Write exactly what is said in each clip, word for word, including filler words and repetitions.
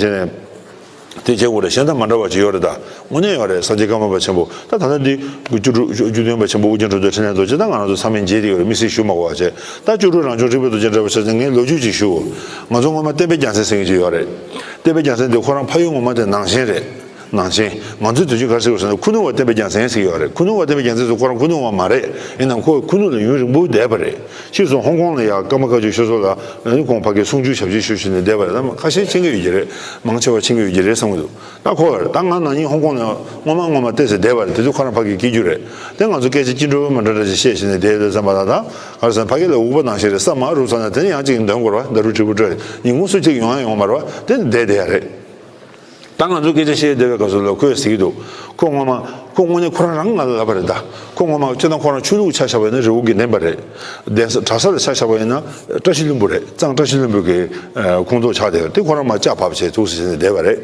བྱས་ནས། དེ་བྱེད་དགོས་རེད། གཞན་དང་མ་འདྲ་བ་ཅིག་ཡོད་རེད་ད། དངོས་གནས་ཡོད་རེད། སངས་རྒྱས་ཀརྨ་པ་ཆེན་པོ། ད་ད་ལྟ་འདི་བཅུ་དྲུག་བཅུ་བདུན་པ་ཆེན་པོ་ཨོ་རྒྱན་གྲུབ་ཐོབ་འཕྲིན་ལས་རྡོ་རྗེ། ད་ང་རང་ཚོ་ཚང་མས་མཇལ་བསྡད་ཡོད་རེད། དམིགས་བསལ་ཞུ་མ་དགོས་པ་བྱས། ད་བཅུ་དྲུག་རང་བྱུང་རིག་པའི་རྡོ་རྗེ་འདྲ་བ་ཆ་ཚང་ངས་ལོ་རྒྱུས་ཅིག་ཞུ། ང་ཚོ་སྔོན་མ་བསྟན་པའི་རྒྱལ་མཚན་ཟེར་མཁན་ཅིག་ཡོད་རེད། བསྟན་པའི་རྒྱལ་མཚན་དེ་ཁོ་རང་ཕ་ཡུལ་ངོ་མ་དེ་ནང་ཆེན་རེད། ནང་ཆེན། ང་ཚོའི་དུས་ཆེན་ག་རེ་ཟེར་དགོས་ཟེར་ན། ཁུ་ནུ་བ་བསྟན་པའི་རྒྱལ་མཚན་ཟེར་གྱི་ཡོད་རེད། ཁུ་ནུ་བ་བསྟན་པའི་རྒྱལ་མཚན་ཟེར་ཁོ་རང་ཁུ་ནུ་བ་མ་རེད། ཡིན་ནའང་ཁོ་ཁུ་ནུ་ལ་ཡུན་རིང་པོ་བསྡད་པ་རེད། ཕྱིས་སུ་ཧོང་ཀོང་ལ་ཡ་ཀརྨ་བཀའ་བརྒྱུད་ཆོས་ཚོགས་ལ་ཨ་ནི་ཁོང་ཕ་གིར་གསུང་ཆོས་ཞབས་ཕྱི་ཞུས་བྱས་ནས་བསྡད་པ་རེད། ད་ཁ་ཤས་མཁྱེན་གྱི་ཡོད་ཀྱི་རེད། མང་ཆེ་བ་མཁྱེན་གྱི་ཡོད་ཀྱི་རེད་བསམ་གྱི་འདུག་ད་ཁོ་བར་ད་ང་ན་ནིང་ཧོང་ཀོང་ལ་སྔོན་མ་སྔོན་མ་བལྟས་ཚེ་བསྡད་པ་རེད། དེ་དུས་ཁོ་རང་ཕ་གིར་སྐྱེས་རྒྱུ་རེད། དེ་ང་ཚོ་སྐད་ཆ་ཅི་འདྲ་བོ་མ་འདྲ་འདྲ་ཞིག་བཤད་བྱས་ནས་བསྡད་ཡོད་བསམ་པ་ལ། ད་ག་རེ་ཟེར་ན་ཕ་གི་ལ་འུག་པ་ནང་བཞིན་རེད། ས་མར་རུབ་ཚར་ན་དེ་ནས་ཡང་གཅིག་འདོན་དགོས་རེད་བ། ད་རུ་དྲིལ་བུ་སྤྲོད་ཉིན་གུང་སུ་གཅིག་ཡོང་ཡང་ཡོང་མ་རེད་བ། དེ་ནས་བསྡད་བསྡད་ཡ་རེད། ད་ང་ཚོ་སྐད་ཆ་བཤད་བསྡད་པའི་སྐབས་སུ་ལ་ཁོས་ཟེར་གྱི་འདུག་ཁོ་སྔོན་མ་ཁོ་དངོས་གནས་ཁོ་རང་རང་ང་ལ་ལབ་པ་རེད་ད། ཁོ་སྔོན་མ་སྤྱིར་བཏང་ཁོ་རང་ཆོས་ལུགས་ཆ་བཞག་པ་ཡིན་ན་རི་བོ་དགེ་ལྡན་པ་རེད། གདན་ས་གྲྭ་ས་ལ་ཆ་བཞག་པ་ཡིན་ན་བཀྲ་ཤིས་ལྷུན་པོ་རེད། གཙང་བཀྲ་ཤིས་ལྷུན་པོ་གི་ཁོངས་གཏོགས་ཆགས་བསྡད་ཡོད་དེ། ཁོ་རང་མར་ལྕགས་ཕབ་བྱས་འདུག་ཟེར་ནས་བསྡད་པ་རེད།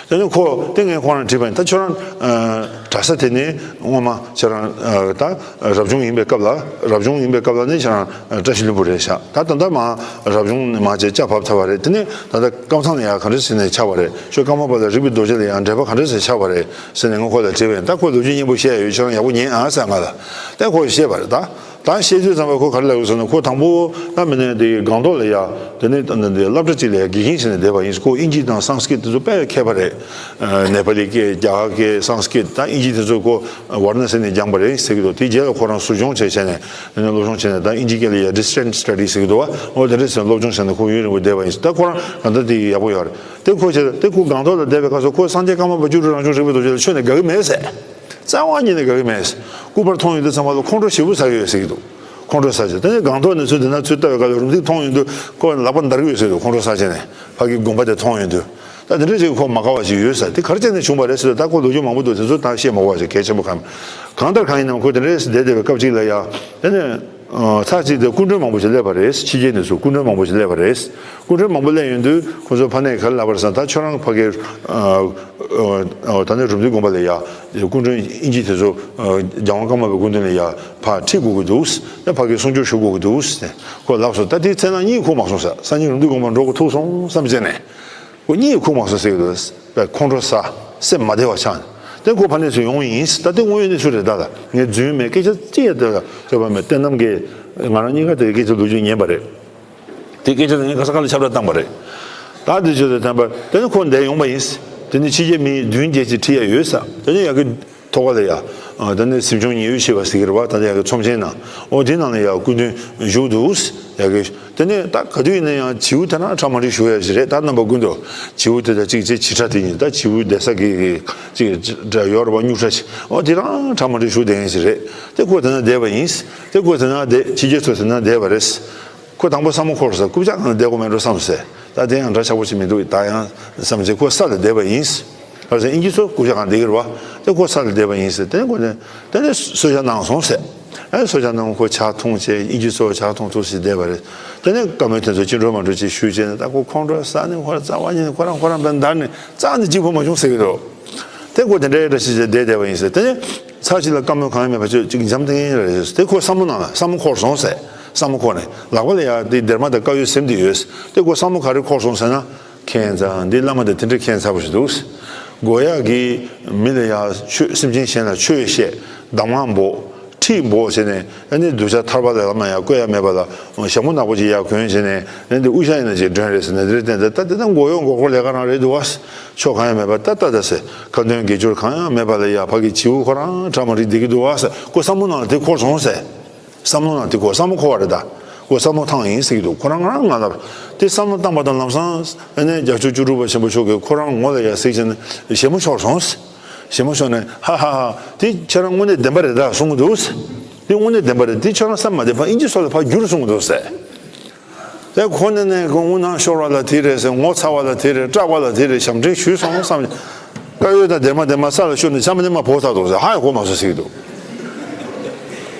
དེ་ནས་ཁོ་དེ་ངས་ཁོ་རང་དྲིས་པ་ཡིན། ད་ཁྱོད་རང་གྲྭ་ས་དེ་ནས་སྔོན་མ་ཁྱེད་རང་ད་རབ་བྱུང་ཡིན་པའི་སྐབས་ལ། རབ་བྱུང་ཡིན་པའི་སྐབས་ལ་ནི་ཁྱེད་རང་བཀྲ་ཤིས་ལྷུན་པོ་རེད་ཤག་ད་ད་ལྟ་མ་རབ་བྱུང་མ་བྱས་ལྕགས་ཕབ་ཚར་བ་རེད། དེ་ནས་ད་ལྟ་ཀམ་ཚང་ལ་ཡང་ག་འདྲ་ཟེར་ནས་ཆགས་པ་རེད། ཁྱོད་ཀརྨ་པ་ལ་རིག་པའི་རྡོ་རྗེ་ལ་ཡང་འབྲེལ་བ་ག་འདྲ་ཟེར་ཆགས་པ་རེད་ཟེར་ནས་ངས་ཁོ་ལ་དྲིས་པ་ཡིན། ད་ཁོས་ལོ་རྒྱུས་སྙན་པོ་བཤད་ཡ་ཡོད། ཁྱོད་རང་ཡག་པོ་ཉན་ཨ་ཟེར་ང་ལ། ད་ཁོས་བཤད་པ་རེད་ད། ད་བཤད་དུས་ཙམ་པ་ཁོ་ག་རེ་ལབ་ཡོད་ཟེར་ན། ཁོ་དང་པོ་ད་མི་ནས་དེ་སྒང་ཏོག་ལ་ཡ་དེ་ནས་ད་ནི་དེ་སློབ་གྲྭ་གཅིག་ལ་ཡ་དགེ་རྒན་བྱས་ནས་བསྡད་པ་ཡིན། ཁོ་ཨིན་ཇི་དང་སཾ་སྐྲྀཏ་དེ་ཚོ་དཔེ་མཁས་པ་རེད། ནེ་པ་ལི་སྐད། རྒྱ་གར་སྐད། སཾ་སྐྲྀཏ། ད་ཨིན་ཇི་དེ་ཚོ་ཁོ་ཝར་ན་སི་ནས་སྦྱངས་པ་རེད་ཟེར་གྱི་འདུག་དེའི་རྗེས་ལ་ཁོ་རང་ཟུར་སྦྱོང་བྱས་བྱས་ནས་དེ་ནས་སློབ་སྦྱོང་བྱས་ནས་ད་ཨིན་ཇི་སྐད་ལ་ཡ་ཌི་སི་ཊེན་སི་སི་ཊ་ཌི་ཟེར་གྱི་འདུག་བ། འོ་དེ་འདྲ་བྱས་ནས་སློབ་སྦྱོང་བྱས་ནས་ཁོ་ཡུན་རིང་པོ་བསྡད་པ་ཡིན། ད་ཁོ་རང་ད་ལྟ་དེ་ཡག་པོ་ཡོད་རེད། དེ་ཁོ་བྱས་དེ་ཁོ་སྒང་ཏོག་ལ་བསྡད་པའི་སྐབས་སུ་ཁོ་སངས་རྒྱས་ཀརྨ་པ་བཅུ་དྲུག་རང་བྱུང་རིག་པའི་རྡོ་རྗེ་ལ་ཆོས་ནས་དགའ་གི་མེད་ཟེར། རྩ་བ་ཉིད་ནས་དགའ་གི་མེད། སྐུ་པར་མཐོང་ཡོང་དུས་ཙམ་པ་ལ་ཁོང་ཁྲོ་ཞེ་པོ་ཟ་གི་ཡོད་ཟེར་གྱི་འདུག་ཁོང་ཁྲོ་ཟ་བྱས། དེ་ནས་སྒང་ཏོག་ནས་ཚུར་དེ་ན་ཚུར་ལྟ་བའི་སྐབས་ལ་རུམ་བཏེག་མཐོང་ཡོང་དུས་ཁོ་ལག་པ་འདར་གི་ཡོད་ཟེར་གྱི་འདུག་ཁོང་ཁྲོ་ཟ་བྱས་ནས་ཕ་གི་དགོན་པ་དེ་མཐོང་ཡོང་དུས། ད་དེ་འདྲ་ཅིག་ཁོ་མ་དགའ་བ་ཞིག་ཡོད་ཟེར། དེ་ག་རེ་བྱས་ནས་བྱུང་བ་རེད་ཟེར་དུས། ད་ཁོ་ལོ་རྒྱུས་མང་པོ་འདུག་དེ་ཚོ་ད་བཤད་མ་དགོས་པ་ཞིག་གལ་ཆེན་པོ་གང་། གང་ལྟར་གང་ཡིན་ནའང་ཁོ་དེ་འདྲ་བསྡད་བསྡད་པའི་སྐབས་ཅིག་ལ་ཡ། དེ་ནས་ཨ་ཚར་གཅིག་དེ་སྐུ་མགྲོན་མང་པོ་ཞིག་སླེབས་པ་རེད། ཕྱི་རྒྱལ་ནས་ཚུར་སྐུ་མགྲོན་མང་པོ་ཞིག་སླེབས་པ་རེད། སྐུ་མགྲོན་མང་པོ་སླེབས་ཡོང་དུས་ཁོ་ཚོ་ཕ་ནས་ག་རེ་ལབ་པ་རེད་ཟེར་ན། ད་ཁྱོད་རང་ཕ་གིར་ཨ་ཨ་ད་ནི་རུམ་བཏེག་དགོན་པ་ལ་ཡ་སྐུ་མགྲོན་ཨིན་ཇི་དེ་ཚོ་ཨ་རྒྱལ་དབང་ཀརྨ་པའི་སྐུ་མདུན་ལ་ཡ་ཕར་ཁྲིད་དགོས་ཀྱི་འདུག་ད་ཕ་གིར་གསུང་ཆོས་ཞུ་དགོས་ཀྱི་འདུག་ཟེར་ནས་ཁོ་ལབ་སོང་། ད་དེའི་ཚེ་ན་གཉིད་ཁུག་མ་སོང་ཟེར། སང་ཉིན་རུམ་བཏེག་དགོན་པར་འགྲོ་དགོས་ཐུག་སོང་བསམ་བྱས་ནས། ཁོ་གཉིད་ཁུག་མ་སོང་ཟེར་གྱི་འདུག་ཁོང་ཁྲོ་ཟ། སེམས་མ་བདེ་བ་ཆགས། དེ་ཁོ་ཕ་ནས་ཚུར་ཡོང་ཡིན། ད་དེ་དངོས་ཡོད་གནས་ཚུལ་རེད། ད་ལ་ངས་རྫུན་མེད། སྐད་ཆ་གཅིག་ཡང་དེ་ལ་ཤོད་པ་མེད། བསྟན་རྣམ་གྱིས་ང་རང་གཉིས་ཀ་དེ་སྐད་ཆ་ལོ་རྒྱུས་ཉན་པ་རེད། དེ་སྐད་ཆ་དེ་ངས་ག་ས་ག་ལ་ཁྱབ་བསྒྲགས་བཏང་པ་རེད། ད་དེ་ཆོས་དེ་ཐན་པར་དེ་ནི་ཁོ་འདིར་ཡོང་པ་ཡིན། དེ་ནི་ཕྱི་རྒྱལ་མི་བདུན་བརྒྱད་ཅིག་ཁྲིད་ཡ་ཡོད་ས། དེ་ནི་ཡ་གི་ཐོག་ཁ་ལ་ཡ། ཨ་ད་ནི་གཟིམ་ཆུང་ཉི་འོད་ཞེས་པ་ཟེར་གྱི་རེད་བ། ད་ལྟ་ཡ་གི་ཚོམས་ཆེན་ནང་། འོ་དེ་ནང་ལ་ཡ་སྐུ་མདུན་བཞུགས་འདུག་ཡ་གི་དེ་ནས་ད་ག་དུས་ཡིན་ན་ཡང་བྱིའུ་དེ་འདྲ་ཁྲ་མ་འདྲ་ཞུ་ཡ་ཞིག་རེད། ད་རྣམ་པ་ཀུན་ཏུ་བྱིའུ་དེ་དང་གཅིག་བྱས་བྱིའུ་ཁྲ་དེ་ཡིན། ད་བྱིའུ་བསྡད་ས་གི་གཅིག་འདྲ་ཡོད་རེད་བ། སྨྱུག་ཁྲ་ཞིག་འོ་དེ་རང་ཁྲ་མ་འདྲ་ཞུ་བསྡད་མཁན་ཞིག་རེད། དེ་ཁོ་དེ་ན་བསྡད་པ་ཡིན། དེ་ཁོ་དེ་ན་བསྡད། ཕྱི་རྒྱལ་ཚོ་དེ་ན་བསྡད་པ་རེད། ཁོ་དང་པོ་ས་མོ་འཁོར་ས། རྐུབ་བཀྱག་སྒང་བསྡད་དགོས་མེད་འགྲོ་བསམ་ཟེར། ད་དེ་ཡང་འདྲ་ཆགས་པོ་ཞིག་མི་འདུག་ད་ཡང་བསམ་ཚེ་ཁོ་ས་ལ་བསྡད་པ་ཡིན། ཨ་ཟེར། ཨིན་ཇི་ཚོ་རྐུབ་བཀྱག་སྒང་བསྡད་ཀྱི་རེད་བ། དེ་ཁོ་ས་ལ་བསྡད་པ་ཡིན་ཟེར། དེ་ཁོ་ནས་དེ་ནས་གསོལ་ཇ་གནང་སོང་ཟེར། ཨ་གསོལ་ཇ་གནང་། ཁོ་ཇ་འཐུང་བྱས། ཨིན་ཇི་ཚོ་ཇ་འཐུང་ཐུག་ཟེར་བསྡད་པ་རེད། དེ་ནས་བཀའ་མོལ་དེ་ཚོ་ཅི་འགྲོ་མ་འགྲོ་ཅིག་ཞུས་བྱས་ནས། ད་ཁོ་ཁོང་ཁྲོ་ཟ་ནས་ཁོ་རང་རྩ་བ་ཉིད་ནས་ཁོ་རང་ཁོ་རང་བན་འདར་ནས་རྩ་ནས་སྐྱིད་པོ་མ་བྱུང་ཟེར་གྱི་འདུག་དེ་ཁོ་དེ་འདྲའི་འདྲ་ཞིག་བྱས་བསྡད་བསྡད་པ་ཡིན་ཟེར། དེ་ནས་ཚར་གཅིག་ལ་བཀའ་མོལ་གང་ཡང་མེད་པ་ཅིག་འཇམ་ཐིང་རེད་ཟེར། དེ་ཁོ་ས་མོ་ནང་ལ། ས་མོ་འཁོར་སོང་ཟེར། ས་མོ་འཁོར་ནས་ལག་པ་ལ་ཡ་དེ་སྡེར་མ་དང་དཀར་ཡོལ་ཟེར་དེ་ཡོད། དེ་ཁོ་ས་མོ་ག་རེ་འཁོར་སོང་ཟེར་ན། ཁྱད་མཚར། འདི་བླ་མ་དང་དེ་འདྲའི་ཁྱད་མཚར་པོ་ཞིག་འདུག་དགོས་ཡག་གི་མི་ལ་ཡ་ཆོས། སེམས་ཅན་གཞན་ལ་ཆོས་བཤད། གདམས་ངག་འབོག་ཁྲིད་འབོག་བྱས་ནས། ཨ་ནི་གདུལ་བྱ་ཐར་པ་ལ་ལམ་ཡང་བཀོད་ཡ་མེད་པ་ལ་ཞྭ་མོ་ནག་པོ་ཅིག་ཡར་གོན་བྱས་ནས། ཨ་ནི་དབུ་ཞྭ་ཡིན་ན་ཅིག་སྒྲོན་རེད་ཟེར་ནས། དེ་རེད། བསྟན་ད་ད་དེ་ད་མགོ་གཡོག་མགོ་སྐོར་ལས་ཀ་རང་རེད་འདུག་བ། ཕྱོགས་གང་ཡང་མེད་པ། ད་ད་ད་ཟེར། ཁ་འདོན་དགེ་སྦྱོར་གང་ཡང་མེད་པ་ལ་ཡ་ཕ་གི་བྱིའུ་ཁོ་རང་ཁྲ་མ་འདྲ་བསྡད་ཀྱི་འདུག་བ་ཟེར། ཁོ་ས་མོ་ནང་ལ་དེ་འཁོར་སོང་ཟེར། བསམ་བློ་ནང་དེ་ཁོ་བསམ་བློ་འཁོར་བ་རེད་ད། ཁོ་བསམ་བློ་བཏང་ཡིན་ཟེར་གྱི་འདུག་ཁོ་རང་ང་རང་ང་ལ་དེ་བསམ་བློ་བཏང་པ་དང་ལམ་སང་། ཨ་ནི་རྒྱ་མཚོ་བཅུ་དྲུག་པ་ཆེན་པོ་མཆོག་གིས་ཁོ་རང་ངོ་ལ་ཡ་གཟིགས་བྱས་ནས་ཞྭ་མོ་ཤོར་སོང་། ཞྭ་མོ་ཤོར་ནས་ཧ་ཧ་ཧ། དེ་ཁྱེད་རང་དངོས་གནས་བདེན་པ་རེད་ད་གསུང་གི་འདུག་དེ་དངོས་གནས་བདེན་པ་རེད། དེ་ཁྱོད་རང་བསམ་མ་བདེ་ཕ་ཨིན་ཇི་སོགས་ལ་ཕར་བསྒྱུར་གསུང་གི་འདུག་ཟེར། དེ་ཁོ་ནས་ནས་ཁོ་དངུལ་ནང་ཤོར་བ་ལ་དེ་རེད་ཟེར། ངོ་ཚ་བ་ལ་དེ་རེད། སྐྲག་པ་ལ་དེ་རེད། ཞབས་འདྲེན་ཞུས་སོང་བསམ། དཀར་ཡོལ་དང་སྡེར་མ་དེ་མར་ས་ལ་ཤོར་ནས་ཆམ་པ་ནས་མར་བོར་ཚར་འདུག་ཟེར། ཧ་ཡང་གོ་མ་སོང་ཟེར་གྱི་འདུག་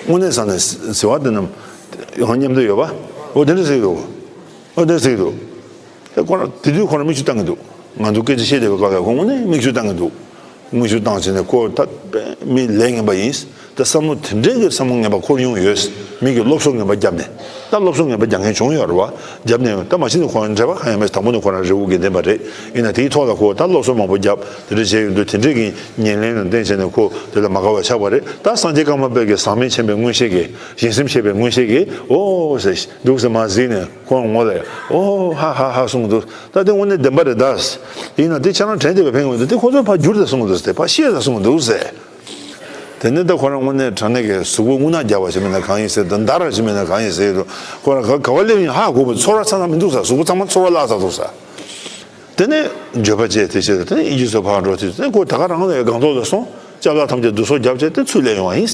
དངོས་གནས་བསམ་ནས་ཟེར་བ་དེ་རྣམས་ཡང་སྙམ་དུ་ཡོད་པ། འོ་དེ་འདྲ་ཟེར་གྱི་འདུག་འོ་དེ་འདྲ་ཟེར་གྱི་འདུག་དེ་ཁོ་རང་དེ་དུས་ཁོ་རང་མིག་ཆུ་བཏང་གི་འདུག་ང་ཚོ་སྐད་ཆ་བཤད་བསྡད་པའི་སྐབས་ལ་ཁོ་དངོས་གནས་མིག་ཆུ་བཏང་གི་འདུག་མིག་ཆུ་བཏང་བྱས་ནས་ཁོ་ད་མི་ལས་ངན་པ་ཡིན། ད་བསམ་བློ་དེ་འདྲའི་གི་བསམ་བློ་ངན་པ་འཁོར་མྱོང་ཡོད། མི་གི་སློབ་གསོ་ངན་པ་བརྒྱབ་ནས། ད་སློབ་གསོ་ངན་པ་རྒྱག་མཁན་བྱུང་ཡོད་རེད་བ། རྒྱབ་ནས་ད་མ་གཞི་ནས་ཁོ་འབྲེལ་བ་གང་ཡང་མེད། དང་པོ་ནས་ཁོ་རང་རི་བོ་དགེ་ལྡན་པ་རེད། ཡིན་ན་དེའི་ཐོག་ལ་ཁོ་ད་སློབ་གསོ་མང་པོ་རྒྱབ་དེ་འདྲ་བྱས་ཡོང་དུས་དེ་འདྲས་ཀྱི་ཉེར་ལེན་ལ་བརྟེན་བྱས་ནས་ཁོ་དེ་ལ་མ་དགའ་བ་ཆགས་པ་རེད། ད་སངས་རྒྱས་ཀརྨ་པ་གི་ཟག་མེད་མཁྱེན་པའི་མངོན་ཤེས་ཀྱིས་ཞེན་སེམས་ཆེ་བའི་མངོན་ཤེས་ཀྱིས་ཨོ་ཟེར་འདུག་ཟེར་མ་གཟིགས་ནས་ཁོ་ངོ་ལ་ཨོ་ཧ་ཧ་ཧ་གསུངས་འདུག་ད་དེ་དངོས་གནས་བདེན་པ་རེད་ད། ཡིན་ན་དེ་ཁྱེད་རང་དྲན་བསྡད་པའི་ཕན་གྱི་མི་འདུག་དེ་ཁོ་ཚོས་ཕར་བསྒྱུར་ཏེ་གསུངས་འདུག་ཟེར་ཏེ་ཕར་བཤད་ཟེར་གསུངས་འདུག་ཟེར། དེ་ནས་ད་ཁོ་རང་དངོས་གནས་དྲང་གནས་ཀྱི་གཟུགས་པོ་རྔུལ་ནག་བརྒྱབ་པ་ཞིག་མིན་ན་གང་ཡིན་ཟེར་དང་། མདའ་ར་ཞིག་མིན་ན་གང་ཡིན་ཟེར་དུས་ཁོ་རང་ག་ག་བ་སླེབས་ཡིན་ཧ་གོ་བ། ཚོར་བ་ཚ་ན་མི་འདུག་ས། གཟུགས་པོ་ཚང་མ་ཚོར་བ་བརླག་ཚར་འདུག་ས། དེ་ནས་འགྱོད་པ་སྐྱེས། དེ་བྱས་དེ་ནས་ཨིན་ཇི་ཚོ་ཕར་འགྲོ་དུས་དེ་ཁོ་ད་ག་རང་ལ་སྒང་ཏོག་ལ་སོང་། ལྕགས་ལ་ཐམས་ཅད་བསྡུ་གསོག་བརྒྱབ་བྱས་དེ་ཚུར་སླེབས་ཡོང་བ་ཡིན།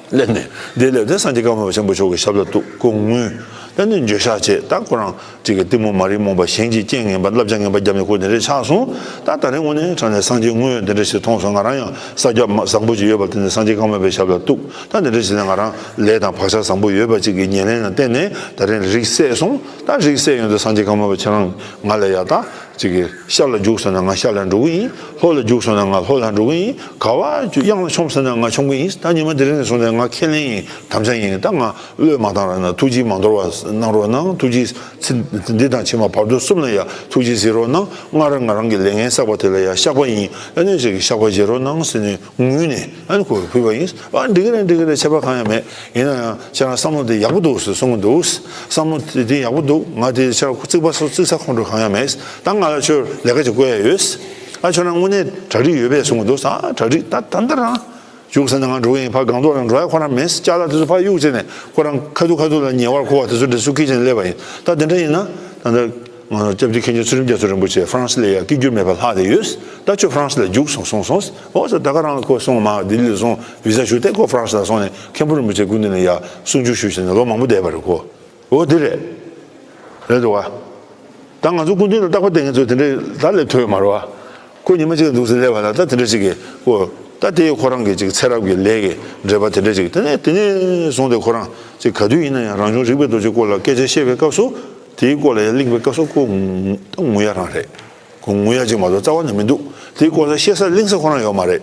སླེབས་ནས་འདི་སླེབས་དེ་སངས་རྒྱས་ཀརྨ་པ་ཆེན་པོ་མཆོག་གི་ཞབས་ལ་གཏུགས། ཁོ་ངུས། དེ་ནས་འགྱོད་བཤགས་བྱས། ད་ཁོ་རང་ཅིག་གི་གཏི་མུག་མ་རིག་རྨོངས་པ་གཞན་གྱི་རྐྱེན་ངན་པ་བསླབ་བྱ་ངན་པ་བརྒྱབ་ནས་ཁོ་དེ་འདྲས་ཆགས་སོང་། ད་ད་རེས་དངོས་གནས་དྲང་གནས་སངས་རྒྱས་དངོས་ཡོད་དེ་འདྲས་ཞིག་མཐོང་སོང་། ང་རང་ཡང་ས་རྒྱ་མ་བཟང་པོ་ཅིག་ཡོད་པ་དེ་ནས་སངས་རྒྱས་ཀརྨ་པའི་ཞབས་ལ་གཏུགས། ད་དེ་འདྲས་ཞིག་ནས་ང་རང་ལས་དང་བག་ཆགས་བཟང་པོ་ཡོད་པ་ཅིག་གི་ཉེར་ལེན་ལ་བརྟེན་ནས་ད་རེས་རིགས་སད་སོང་། ད་རིགས་སད་ཡོང་དུས་སངས་རྒྱས་ཀརྨ་པ་ཁྱེད་རང་ང་ལ་ཡ་ད་ཅིག་གི་ཤར་ལ་རྒྱུགས་སོང་ན་ང་ཤར་ལ་འགྲོ་གི་ཡིན། ལྷོ་ལ་རྒྱུགས་སོང་ན་ང་ལྷོ་ལ་འགྲོ་གི་ཡིན། ག་བ་གཡང་ལ་མཆོངས་སོང་ན་ང་མཆོང་གི་ཡིན། ད་ཉི་མ་དེ་རིང་ནས་བཟུང་ནས་ང་ཁས་ལེན་ཡིན། དམ་བཅའ་ཡིན། ད་ང་བློས་མ་བཏང་རོགས་གནང་། ཐུགས་རྗེ་མ་འདོར་བ་གནང་རོགས་གནང་། ཐུགས་རྗེ་ཚེ་འདི་དང་ཕྱི་མ་བར་དོ་གསུམ་ལ་ཡ་ཐུགས་རྗེ་གཟིགས་རོགས་གནང་། སྔར་ང་རང་གི་ལས་ངན་བསགས་པ་དེ་ལ་ཡ་བཤགས་པ་ཡིན། ཨ་ནི་ཞིག་གི་བཤགས་པ་བྱེད་རོགས་གནང་ཟེར་ནས་ངུས་ནས་ཨ་ནི་ཁོ་ཕུལ་བ་ཡིན། ཨ་འགྲིག་གི་རེད། འགྲིག་གི་རེད། ཁྱད་པར་གང་ཡང་མེད། ཡིན་ན་ཡང་ཁྱེད་རང་བསམ་བློ་དེ་ཡག་པོ་འདུག་ཟེར་གསུང་གི་འདུག་བསམ་བློ་དེ་དེ་ཡག་པོ་འདུག་ང་དེ་ཁྱེད་རང་རྩིག་པ་སོ་རྩིག་ས་ཁོང་ཁྲོ་གང་ཡང་མེད། ད་ང་ལ་ཁྱོད་ལས་ཀ་ཅིག་བསྐོ་ཡ་ཡོད། ཨ་ཁྱོད་རང་དངོས་གནས་གྲ་སྒྲིག་ཡོད་པས་གསུང་གི་འདུག་ཨ་གྲ་སྒྲིག་ད་ད་ལྟ་རང་། རྒྱུགས་ཟེར་ན་ང་འགྲོ་གི་ཡིན། ཕར་སྒང་ཏོག་ལ་འགྲོ་ཡ་ཁོ་རང་མེད། ཅ་ལག་དེ་ཚོ་ཕར་གཡུགས་བྱས་ནས་ཁོ་རང་ཁ་ཐུག་ཁ་ཐུག་ལ་ཉེ་བར་མཁོ་བ་དེ་ཚོ་འདྲ་སུ་ཁྱེར་བྱས་ནས་སླེབས་པ་ཡིན། ད་དེ་འདྲ་ཡིན་ན་ད་ལྟ་ང་ཚོ་སྐྱབས་རྗེ་མཁན་ཆེན་ཚུལ་ཁྲིམས་རྒྱ་མཚོ་རིན་པོ་ཆེ་ཧྥ་རན་སི་ལ་ཡ་སྐྱིད་འགྱུར་མེད་པ་ལྷག་བསྡད་ཡོད། ད་ཁྱོད་ཧྥ་རན་སི་ལ་རྒྱུགས་སོང་གསུངས་སོང་། ཨོ་ཟེར། ད་ག་རང་ཁོ་སོང་མ་ལྡི་ལི་ལ་སོང་བི་ཟ་ཞུ་སྟེ་ཁོ་ཧྥ་རན་སི་ལ་སོང་ནས་མཁན་པོ་རིན་པོ་ཆེ་སྐུ་མདུན་ལ་ཡ་གསུང་ཆོས་ཞུས་བྱས་ནས་ལོ་མང་པོ་བསྡད་པ་རེད་ཁོ། འོ་དེ་རེད། རེད་འདུག་བ། ད་ང་ཚོ་སྐུ་མདུན་ལ་རྟག་པར་བསྡད་མཁན་ཚོ་དེ་འདྲས་ད་སླེབས་ཐུབ་ཡོད་མ་རེད་བ། ཁོ་ཉི་མ་གཅིག་ལ་འདུག་སེ་སླེབས་པ་ལ་ད་དེ་འདྲ་ཞིག་གིས་ཁོ་ད་དེ་ཁོ་རང་གི་ཅིག་ཚེ་རབས་ཀྱི་ལས་ཀྱི་འབྲེལ་པ་དེ་འདྲ་ཞིག་དེ་ནས་དེ་ནས་བཟུང་སྟེ་ཁོ་རང་ཅིག་ག་དུས་ཡིན་ན་ཡང་རང་བྱུང་རིག་པའི་རྡོ་རྗེ་སྐོར་ལ་སྐད་ཆ་བཤད་པའི་སྐབས་སུ་དེའི་སྐོར་ལ་ཡང་གླེང་བའི་སྐབས་སུ་ཁོ་ངུ་ད་ངུ་ཡ་རང་རེད། ཁོ་ངུ་ཡ་ཅིག་མ་གཏོགས་རྩ་བ་ནས་མི་འདུག་དེའི་སྐོར་ལ་བཤད་ས་གླེང་ས་ཁོ་རང་ཡོད་མ་རེད།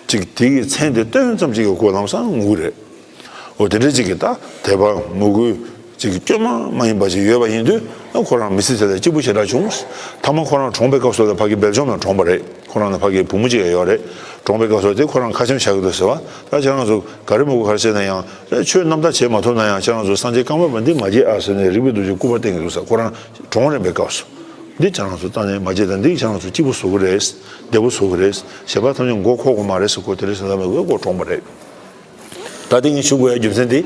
ཅིག་དེ་གི་མཚན་དེ་བཏོན་ཙམ་ཅིག་གི་སྐོར་ལམ་སང་ངུ་གི་རེད། འོ་དེ་འདྲ་ཅིག་གི་ད་དད་པ་ངུ་དགོས་ཅིག་སྐྱོན་མ་མ་ཡིན་པ་ཅིག་ཡོད་པ་ཡིན་དུས་ཨ་ཁོ་རང་མི་ཚེ་དེ་ལ་སྐྱིད་པོ་ཞེ་དྲག་བྱུང་། ཐ་མ་ཁོ་རང་གྲོངས་པའི་སྐབས་སུ་ལ་ཕ་གི་སྦེལ་ཇམ་ལ་གྲོངས་པ་རེད། ཁོ་རང་ལ་ཕ་གི་བུ་མོ་ཅིག་ཡང་ཡོད་རེད། གྲོངས་པའི་སྐབས་སུ་དེ་ཁོ་རང་ཁ་ཆེམས་བཞག་གི་འདུག་ཟེར་བ། ད་ཁྱེད་རང་ཚོ་ག་རེ་མི་དགོས་ག་རེ་བྱས་ན་ཡང་ཆོས་རྣམ་དག་བྱེད་མ་ཐུབ་ན་ཡང་ཁྱེད་རང་ཚོ་སངས་རྒྱས་ཀརྨ་པ་འདི་མ་བརྗེད་ཨ་ཟེར་ནས་རིག་པའི་རྡོ་རྗེ་སྐུ་པར་བསྟན་གི་འདུག་ཟེར། ཁོ་རང་གྲོངས་རན་པའི་སྐབས་སུ། འདི་ཁྱེད་རང་ཚོ་ལྟ་ནས་མ་བརྗེད་དང་། འདི་ཁྱེད་རང་ཚོ་སྐྱིད་པོ་བཟོ་གི་རེད། བདེ་པོ་བཟོ་གི་རེད། གཞན་པ་ཐམས་ཅད་མགོ་འཁོར་དགོས་མ་རེད་ཟེར། ཁོ་དེ་རིང་སང་ལ་མེད་པའི་མགོ་གྲོངས་པ་རེད། ད་དེ་ངས་ཞུ་དགོས་ཡ་རྒྱུ་མཚན་དེ་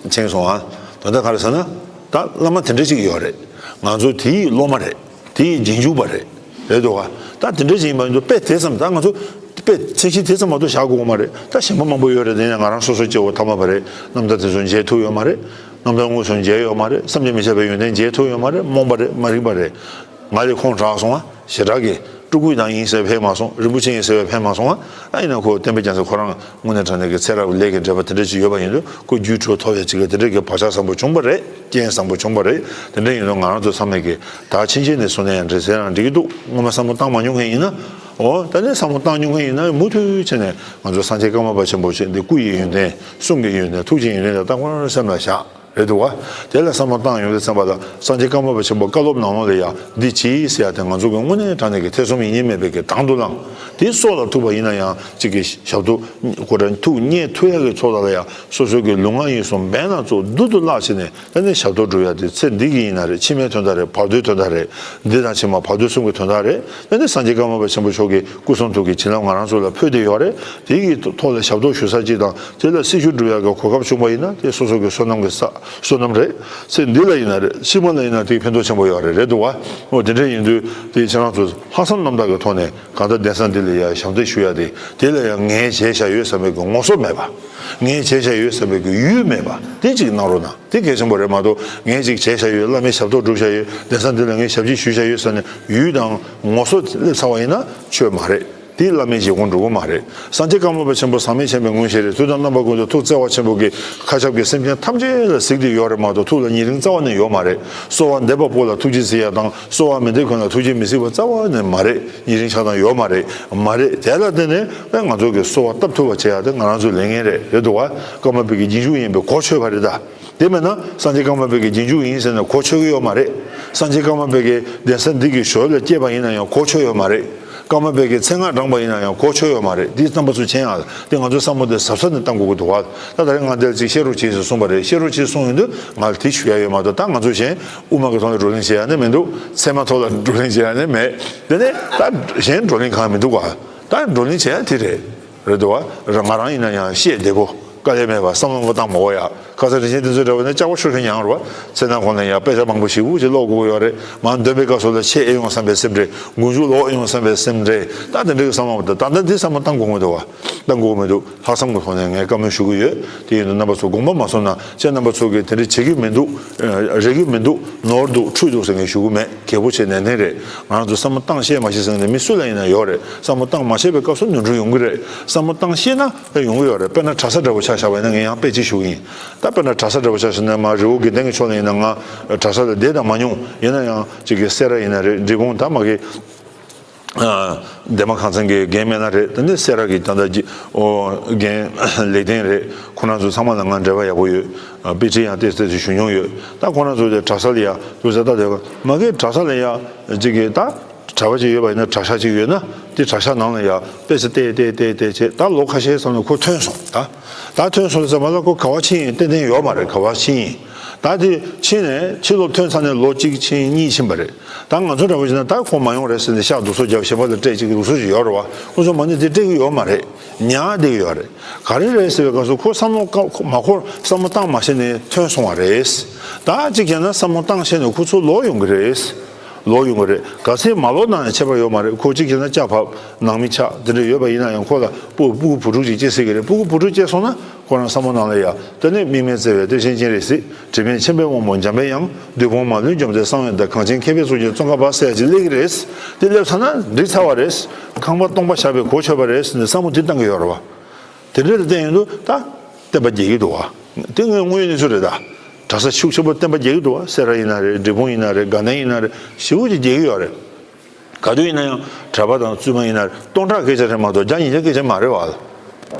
མཁྱེན་སོང་ཨ། ད་ལྟ་ག་རེ་ཟེར་ན། ད་བླ་མ་དེ་འདྲ་ཞིག་ཡོད་རེད། ང་ཚོ་དེའི་སློབ་མ་རེད། དེའི་རྗེས་འཇུག་པ་རེད། རེད་འདུག་ག་ད་དེ་འདྲ་ཞིག་ཡིན་པ་ཡིན་དུས་དཔེ་དེ་ཙམ། ད་ང་ཚོ་དཔེ་མཚན་གཞི་དེ་ཙམ་མ་གཏོགས་བཞག་དགོས་མ་རེད། ད་གཞན་པ་མང་པོ་ཡོད་རེད། དེ་ནས་ང་རང་སོ་སོ་སྐྱེ་བོ་ཐ་མལ་པ་རེད། རྣམ་ཐར་དེ་ཚོ་མཇལ་ཐུབ་ཡོད་མ་རེད། རྣམ་ཐར་དངོས་སུ་མཇལ་ཡོད་མ་རེད། བསམ་གྱིས་མི་ཁྱབ་པའི་ཡོན་ཏན་མཇལ་ཐུབ་ཡོད་མ་རེད། རྨོངས་པ་རེད། མ་རིག་པ་རེད། ང་ལས་ཁོང་དྲག་སོང་ཨ། ཞེ་དྲག་གི་སྤྲུལ་སྐུ་ཡང་ཡིན་ཟེར་ཕེབས་མ་སོང་། རིན་པོ་ཆེ་ཡིན་ཟེར་བས་ཕེབས་མ་སོང་ཨ། ཨ་ཡིན་ན་ཁོ་བསྟན་པའི་རྒྱལ་མཚན་ཁོ་རང་དངོས་གནས་དྲང་གནས་ཀྱི་ཚེ་རབས་ལས་ཀྱི་འབྲེལ་པ་དེ་འདྲ་ཅིག་ཡོད་པ་ཡིན་དུས་ཁོ་རྒྱུད་གྲོལ་ཐོབ་ཡ་ཅིག་གི་དེ་འདྲ་གི་བག་ཆགས་བཟང་པོ་བྱུང་པ་རེད། རྐྱེན་བཟང་པོ་བྱུང་པ་རེད། དེ་འདྲ་ཡིན་དུས་ང་རང་ཚོ་ཚང་མས་ཀྱི་ད་ཕྱིན་ཆད་ནས་བཟུང་ནས་ཡང་འདྲ་ཟེར་ཡང་འགྲིག་གི་འདུག་སྔོན་མ་བསམ་བློ་བཏང་མ་མྱོང་མཁན་ཡིན་ན། འོ་ད་ནས་བསམ་བློ་བཏང་མྱོང་མཁན་ཡིན་ན་མུ་མཐུད་བྱས་ནས་ང་ཚོ་སངས་རྒྱས་ཀརྨ་པ་ཆེན་པོ་ཆེ་འདི་སྐུ་ཡི་ཡོན་ཏན། གསུང་གི་ཡོན་ཏན། ཐུགས་ཀྱི་ཡོན་ཏན་དང་ལྟ་སྐོར་སེམས་ལ་བཞག་རེད་འདུག་བ། དེ་ལ་བསམ་བློ་བཏང་ཡོང་དུས་ཙམ་པ་ལ་སངས་རྒྱས་ཀརྨ་པ་ཆེན་པོ་བཀའ་སློབ་ནང་ལོགས་ལ་ཡང་འདི་གྱིས་ཟེར་ཡ་དེ་ང་ཚོ་གི་དངོས་གནས་དྲང་གནས་ཀྱི་ཐེ་ཚོམ་ཡིན་གཉིས་མེད་པའི་གི་དང་དུ་བླངས། དེ་སྲོག་ལ་ཐུག་པ་ཡིན་ན་ཡང་གཅིག་གི་ཞབས་ཏོག་ཁོ་རང་ཐུགས་མཉེས་ཐུབ་ཡ་གི་ཚོགས་དག་ལ་ཡང་སོ་སོ་གི་ལུས་ངག་ཡིད་གསུམ་འབེན་ལ་ཚོགས་རྡུལ་དུ་བརླག་བྱས་ནས་ཨ་ནི་ཞབས་ཏོག་སྒྲུབ་ཡ་དེ་ཚེ་འདི་གི་ཡིན་ན་རེད། ཕྱི་མའི་དོན་དག་རེད། བར་དོའི་དོན་དག་རེད། འདི་དང་ཕྱི་མ་བར་དོ་གསུམ་གྱི་དོན་དག་རེད། ཨ་ནི་སངས་རྒྱས་ཀརྨ་པ་ཆེན་པོ་མཆོག་གི་སྐུ་གསུང་ཐུགས་ཀྱི་བྱིན་རླབས་ང་རང་ཚོ་ལ་འཕོས་བསྡད་ཡོད་རེད། དེ་གི་ཐོག་ལ་ཞབས་ཏོག་ཞུ་ས་གཅིག་དང་དེ་ལ་སྲི་ཞུ་སྒྲུབ་ཡག་གི་གོ་སྐབས་བྱུང་བ་ཡིན་ན་དེ་སོ་སོ་གི་བསོད་ནམས་ཀྱི་ས་བསོད་ནམས་རེད། ཚེ་འདི་ལ་ཡིན་ན་རེད། ཕྱི་མ་ལ་ཡིན་ན་དེའི་ཕན་ཐོགས་ཆེན་པོ་ཡོད་རེད། རེད་འདུག་བ། འོ་དེ་འདྲ་ཡིན་དུས་དེ་ཁྱེད་རང་ཚོ་ལྷག་བསམ་རྣམ་དག་གི་ཐོག་ནས་གང་ལྟར་གདན་ས་འདི་ལ་ཡ་ཞབས་འདེགས་ཞུ་ཡ་དེ་དེ་ལ་ཡང་ངས་བྱས་བཞག་ཡོད་བསམ་པའི་གི་ངོ་སོ་མེད་པ། ངས་བྱས་བཞག་ཡོད་བསམ་པའི་གི་ཡུལ་མེད་པ་དེ་གཅིག་གནང་རོགས་གནང་། དེ་གལ་ཆེན་པོ་རེད་མ་གཏོགས་ངས་ཅིག་བྱས་བཞག་ཡོད། བླ་མའི་ཞབས་ཏོག་སྒྲུབ་བཞག་ཡོད། གདན་ས་འདི་ལ་ངས་ཞབས་ཕྱི་ཞུས་བཞག་ཡོད་ཟེར་ནས་ཡུལ་དང་ངོ་སོ་སླེབས་ཚར་བ་ཡིན་ན་ཆོས་མ་རེད། དེ་བླ་མའི་བཞེད་དགོངས་འགྲུབ་ཀྱི་མ་རེད། སངས་རྒྱས་ཀརྨ་པ་ཆེན་པོ་ཟག་མེད་ཆེན་པོའི་མངོན་ཤེས་རེད། དུས་དང་རྣམ་པ་ཀུན་ཏུ་ཐུགས་བརྩེ་བ་ཆེན་པོ་གིས་མཁའ་ཁྱབ་ཀྱི་སེམས་ཅན་ཐམས་ཅད་ལ་གཟིགས་ཏེ་ཡོད་རེད་མ་གཏོགས། ཐུགས་ལ་ཉེ་རིང་རྩ་བ་ནས་ཡོད་མ་རེད། གསོལ་བ་འདེབས་པ་པོ་ལ་ཐུགས་རྗེས་གཟིགས་ཡ་དང་། གསོལ་བ་མི་འདེབས་མཁན་ལ་ཐུགས་རྗེས་མི་གཟིགས་པ་རྩ་བ་ནས་མ་རེད། ཉེ་རིང་ཆགས་སྡང་ཡོད་མ་རེད། མ་རེད། དེ་ལ་བརྟེན་ནས་ང་ཚོ་གིས་གསོལ་བ་བཏབ་ཐུབ་པ་བྱེད་ཡ་དེ་ང་རང་ཚོའི་ལས་འགན་རེད། རེད་འདུག་བ། ཀརྨ་པའི་གི་རྗེས་འཇུག་ཡིན་པས་གོ་ཆོད་པ་རེད་ད། དེ་མིན་ན་སངས་རྒྱས་ཀརྨ་པའི་གི་རྗེས་འཇུག་ཡིན་ཟེར་ནས་གོ་ཆོད་ཀྱི་ཡོད་མ་རེད། སངས་རྒྱས་ཀརྨ་པའི་གི་གདན་ས་འདི་གི་ཞོལ་ལ་སྐྱེས་པ་ཡིན་ན་ཡང་གོ་ཆོད་ཡོད་མ་རེད། ཀརྨ་པའི་གི་མཚན་སྔགས་བགྲངས་པ་ཡིན་ན་ཡང་གོ་ཆོད་ཡོད་མ་རེད། འདི་རྣམ་པ་ཚོ་མཁྱེན་ཡ། དེ་ང་ཚོའི་བསམ་བློ་དེ་གཟབ་གཟབ་ནས་བཏང་དགོས་ཀྱི་འདུག་བ། ད་ད་རེས་ང་འདིར་ཅིག་བཤད་རོགས་བྱེད་ཟེར་གསུངས་པ་རེད། བཤད་རོགས་བྱེད་གསུངས་ཡོང་དུས་ང་ལ་དེ་ཞུ་ཡ་ཡོད་མ་གཏོགས། ད་ང་ཚོ་གཞན་དབུ་མ་གི་ཐོག་ལ་བགྲོ་གླེང་བྱེད་ཡ་ནི་མི་འདུག་ཚད་མ་ཐོག་ལ་བགྲོ་གླེང་བྱེད་ཡ་ནི་མེད། དེ་ནས་ད་གཞན་བགྲོ་གླེང་གང་མི་འདུག་བ། ད་བགྲོ་གླེང་བྱེད་ཡ་དེ་རེད། རེད་འདུག་བ། ང་རང་ཡིན་ན་ཡང་བཤད་བདེ་པོ། དཀའ་ལས་མེད་པ་བསམ་བློ་མང་པོ་བཏང་མ་དགོས་ཡ། ཁ་སང་རིན་ཆེན་དེ་ཚོའི་འདྲ་བ་ནི་ལྕགས་པོ་ཤོར་ཤོར་ཡང་རུ་བ། ཚེ་ནང་ཁོང་ལ་ཡང་དཔེ་ཆ་མང་པོ་ཞེ་པོ་ཅིག་ཀློག་དགོས་ཀྱི་ཡོད་རེད། མར་འདོན་པའི་སྐབས་སུ་ལ་ཆད་ཨེ་ཡོང་བསམ་པའི་སེམས་ཁྲལ། མགོ་མཇུག་ལོག་ཨེ་ཡོང་བསམ་པའི་སེམས་ཁྲལ། ད་དེ་འདྲའི་བསམ་བློ་མ་བཏང་། ད་ལྟ་འདི་བསམ་བློ་བཏང་དགོས་མི་འདུག་བ། བཏང་དགོས་མི་འདུག་ལྷག་བསམ་གྱི་ཐོག་ནས་ངས་བཀའ་མོལ་ཞུ་གི་ཡོད། དེ་ཡིན་དུས་རྣམ་པ་ཚོ་དགོངས་པ་མ་ཚོམ་ན། ཁྱེད་རྣམ་པ་ཚོ་གིས་དེ་འདྲ་བྱེད་ཀྱི་མི་འདུག་ཨ། རེག་གི་མི་འདུག་ནོར་འདུག་འཁྲུལ་འདུག་ཟེར་མཁན་ཞུ་གི་མེད། གལ་པོ་ཆེ་ནན་ཏན་རེད། ང་རང་ཚོ་བསམ་བློ་བཏང་ཤེས་མ་ཤེས་ཟེར་མཁན་དེ་མི་སུ་ལ་ཡིན་ན་ཡོད་རེད། བསམ་བློ་བཏང་མ་ཤེས་པའི་སྐབས་སུ་ནོར་འཁྲུལ་ཡོང་གི་རེད། བསམ་བློ་བཏང་ཤེས་ན་ཡོང་གི་ཡོད་རེད། དཔེར་ན་གྲྭ་ས་འདྲ་བོ་ཆ་བཞག་པ་ཡིན་ན། ངས་ཡང་དཔེ་ཅིག་ཞུ་གི་ཡིན། ད་དཔེར་ན་གྲྭ་ས་འདྲ་བོ་ཆ་བཞག་ན། མ་རི་བོ་དགེ་ལྡན་གྱི་ཕྱོགས་ལ་ཡིན་ན། ང་གྲྭ་ས་ལ་བསྡད་དང་མ་མྱོང་། ཡིན་ན་ཡང་ཅིག་གི་སེ་ར་ཡིན་ན་རེད། འབྲས་སྤུངས། ད་མ་གི་ཨ། འདན་མ་ཁང་ཚན་གྱི་རྒན་མེད་ན་རེད། དེ་ནས་སེ་ར་གི་ད་ལྟ་ཀྱི་ཨོ་རྒན་ལེགས་ལྡན་རེད། ཁོ་རང་ཚོ་ཚང་མ་ལ་ང་འབྲེལ་བ་ཡག་པོ་ཡོད། ཨ། དཔེ་ཁྲིད་ཡང་ཏོག་ཙམ་ཞུ་མྱོང་ཡོད། ད་ཁོ་རང་ཚོ་དེ་གྲྭ་ས་ལ་ཡ་ཏོག་ཙམ་ད་དེ་མ་གི་གྲྭ་ས་ལ་ཡ་ཅིག་གི་ད་གྲྭ་པ་ཅིག་ཡོད་པ་ཡིན་ན། གྲྭ་ཤག་ཅིག་ཡོད་ན། དེ་གྲྭ་ཤག་ནང་ལ་ཡ་དཔེ་ཆ་བལྟས་བལྟས་བལྟས་བལྟས་བྱས། ད་ལོ་ཁ་ཤས་ཙམ་ལ་ཁོ་ཐོན་སོང་། ད་ད་ཐོན་སོང་ཙམ་པ་ལ་ཁོ་ག་པར་ཕྱིན་ཡིན་ཏན་ཏན་ཡོད་མ་རེད། ག་པར་ཕྱིན་ཡིན། ད་དེ་ཕྱིན་ནས་ཕྱི་ལོགས་ཐོན་ཚར་ནས་ལོ་གཅིག་ཕྱིན་གཉིས་ཕྱིན་པ་རེད། ད་ང་ཚོ་འདྲ་བོ་བྱས་ན་ད་ཁོ་མ་ཡོང་རེད་ཟེར་ནས་ཤག་སྡུག་སོ་རྒྱབ། ཞེན་པ་ལ་སྤྲད་ཅིག་སྡུག་སོ་ཅིག་ཡོད་རེད་བ། ཁོ་ཚོ་མ་ཎི་དེ་སྤྲད་ཀྱི་ཡོད་མ་རེད། ཉར་བསྡད་ཀྱི་ཡོད་རེད། ག་རེ་རེད་ཟེར་བའི་སྐབས་སུ་ཁོ་བསམ་བློ་བཀའ་ཁོ་མ་འཁོར། བསམ་བློ་བཏང་མ་ཤེས་ནས་ཐོན་སོང་བ་རེད། ད་གཅིག་བྱས་ན་བསམ་བློ་བཏང་ཤེས་ནས་ཁོ་ཚོ་ལོག་ཡོང་གི་རེད། ལོག་ཡོང་གི་རེད། ག་ཚད་མ་ལོག་ན་ཡང་ཁྱད་པར་ཡོད་མ་རེད། ཁོ་གཅིག་བྱས་ན་ལྕགས་ཕབ་ནང་མི་ཆགས་དེ་འདྲ་ཡོད་པ་ཡིན་ན་ཡང་། ཁོ་ལ་སྤུ་སྤུ་གུ་བུ་ཕྲུག་ཅིག་སྐྱེ་སྲིད་ཀྱི་རེད། སྤུ་གུ་བུ་ཕྲུག་སྐྱེ་སོང་ན་ཁོ་རང་བསམ་བློ་ནང་ལ་ཡ། དེ་ནས་དམིགས་མེད་བརྩེ་བའི་བདེ་ཆེན་སྤྱན་རས་གཟིགས། དྲི་མེད་མཁྱེན་པའི་དབང་པོ་འཇམ་པའི་དབྱངས། བདུད་དཔུང་མ་ལུས་འཇོམས་མཛད་གསང་བའི་བདག། གངས་ཅན་མཁས་པའི་གཙུག་རྒྱན་ཙོང་ཁ་པ་ཟེར་ཡ་ཅིག་སླེབས་ཀྱི་རེད། དེ་སླེབས་ཚར་ན་འགྲིག་ཚར་བ་རེད། ཁང་པ་སྟོང་པ་བཞག་པའི་གོ་ཆོད་པ་རེད་ཟེར་ནས་བསམ་བློ་དེ་བཏང་གི་ཡོད་རེད་བ། དེ་འདྲ་ལ་བརྟེན་ཡོང་དུས་ད་བསྟན་པ་རྒྱས་ཀྱི་འདུག་བ། དེ་ངས་དངོས་ཡོད་གནས་ཚུལ་རེད་ད། གྲྭ་ས་ཤུགས་ཆེན་པོ་བསྟན་པ་རྒྱས་ཀྱི་འདུག་བ། སེ་ར་ཡིན་ན་རེད། འབྲས་སྤུངས་ཡིན་ན་རེད། དགའ་ལྡན་ཡིན་ན་རེད། ཞེ་པོ་ཅིག་རྒྱས་ཀྱི་ཡོད་རེད། ག་དུས་ཡིན་ན་ཡང་གྲྭ་པ་དང་བཙུན་མ་ཡིན་ན་རེད། སྟོང་ཕྲག་སྐད་ཆ་རེད་མ་གཏོགས་བརྒྱ་ཉིས་བརྒྱ་སྐད་ཆ་མ་རེད་བ།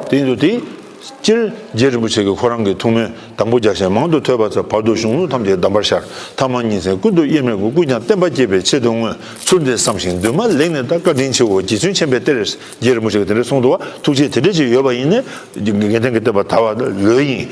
དེ་ཡིན་དུས་དེ་སྤྱིར་རྗེ་རིན་པོ་ཆེ་གིས་ཁོ་རང་གི་ཐུགས་སྨོན་དང་པོ་རྒྱག་བཞིན། མང་དུ་ཐོས་པ་མཛད། བར་དུ་གཞུང་ལུགས་ཐམས་ཅད་གདམས་པར་ཤར། ཐ་མ་ཉིན་མཚན་ཀུན་ཏུ་དབྱེར་མེད་སྐུ། སྐུས་ཀྱང་བསྟན་པ་རྒྱས་པའི་ཆེད་དུ་བསྔོས། ཚུལ་འདི་བསམ་ཞིང་འདུན་མ་ལེགས་ནས་བརྟག། བཀའ་དྲིན་ཆེའོ་རྗེ་བཙུན་མཁྱེན་པའི་གཏེར། རྗེ་རིན་པོ་ཆེ་གིས་དེ་འདྲ་གསུངས་འདུག་བ། ཐུགས་བསྐྱེད་དེ་འདྲ་ཅིག་ཡོད་པ་ཡིན་ནའི་དགེ་ལྡན་གྱི་བསྟན་པ་དར་བ་ལོས་ཡིན།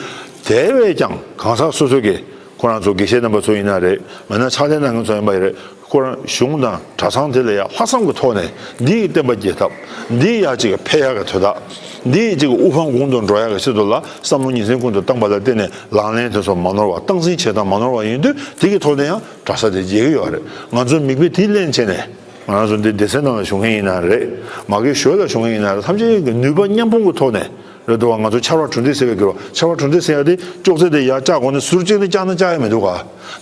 དེ་བས་ཀྱང་གང་ཟག་སོ་སོ་གིས། ཁོ་རང་ཚོ་དགེ་བཤེས་རྣམ་པ་ཚོ་ཡིན་ན་རེད། མིན་ན་ཕྱག་ལས་གནང་མཁན་ཚོ་ཡིན་པ་ཡིན་རེད། ཁོ་རང་གཞུང་དང་གྲྭ་ཚང་དེ་ལ་ཡང་ལྷག་བསམ་གྱི་ཐོག་ནས། འདི་ཡི་བསྟན་པ་རྒྱས་ཐབས། འདི་ཡི་ཡ་གཅིག་གི་འཕེལ་ཡག་གི་དོན་དག་འདི་ཡི་གཅིག་གི་དབུ་འཕང་དགུང་དུ་འགྲོ་ཡག་གི་ཆེད་དུ་ལ་བསམ་བློ་ཉིན་མཚན་ཀུན་ཏུ་བཏང་པ་ལ་བརྟེན་ནས། ལག་ལེན་དེ་ཚོ་མ་ནོར་བ། སྟངས་འཛིན་བྱེད་སྟངས་མ་ནོར་བ་ཡིན་དུས། དེ་གི་ཐོག་ནས་ཡང་གྲྭ་ས་དེ་རྒྱས་ཀྱི་ཡོད་རེད། ང་ཚོ་མིག་དཔེ་དེ་ལེན་བྱས་ནས། ང་རང་ཚོ་འདི་སྡེ་ཚན་ནང་ལ་བཞུགས་མཁན་ཡིན་ན་རེད། མ་གི་ཞོལ་ལ་བཞུགས་མཁན་ཡིན་ན་རེད། ཐམས་ཅད་ཀྱི་ནུས་པ་མཉམ་སྤུངས་ཀྱི་ཐོག་ནས། རེད་འདུག་བ། ང་ཚོ་ཕྱར་བ་གྲུ་འདེགས་ཟེར་བའི་སྐོར་བ། ཕྱར་བ་གྲུ་འདེགས་ཟེར་ཡ་དེ་ཅོག་ཙེ་དེ་ཡར་བཀྱག་དགོས་ན་ཟུར་གཅིག་ནས་བཀྱག་ན་བཀྱག་ཡ་མི་འདུག་ག་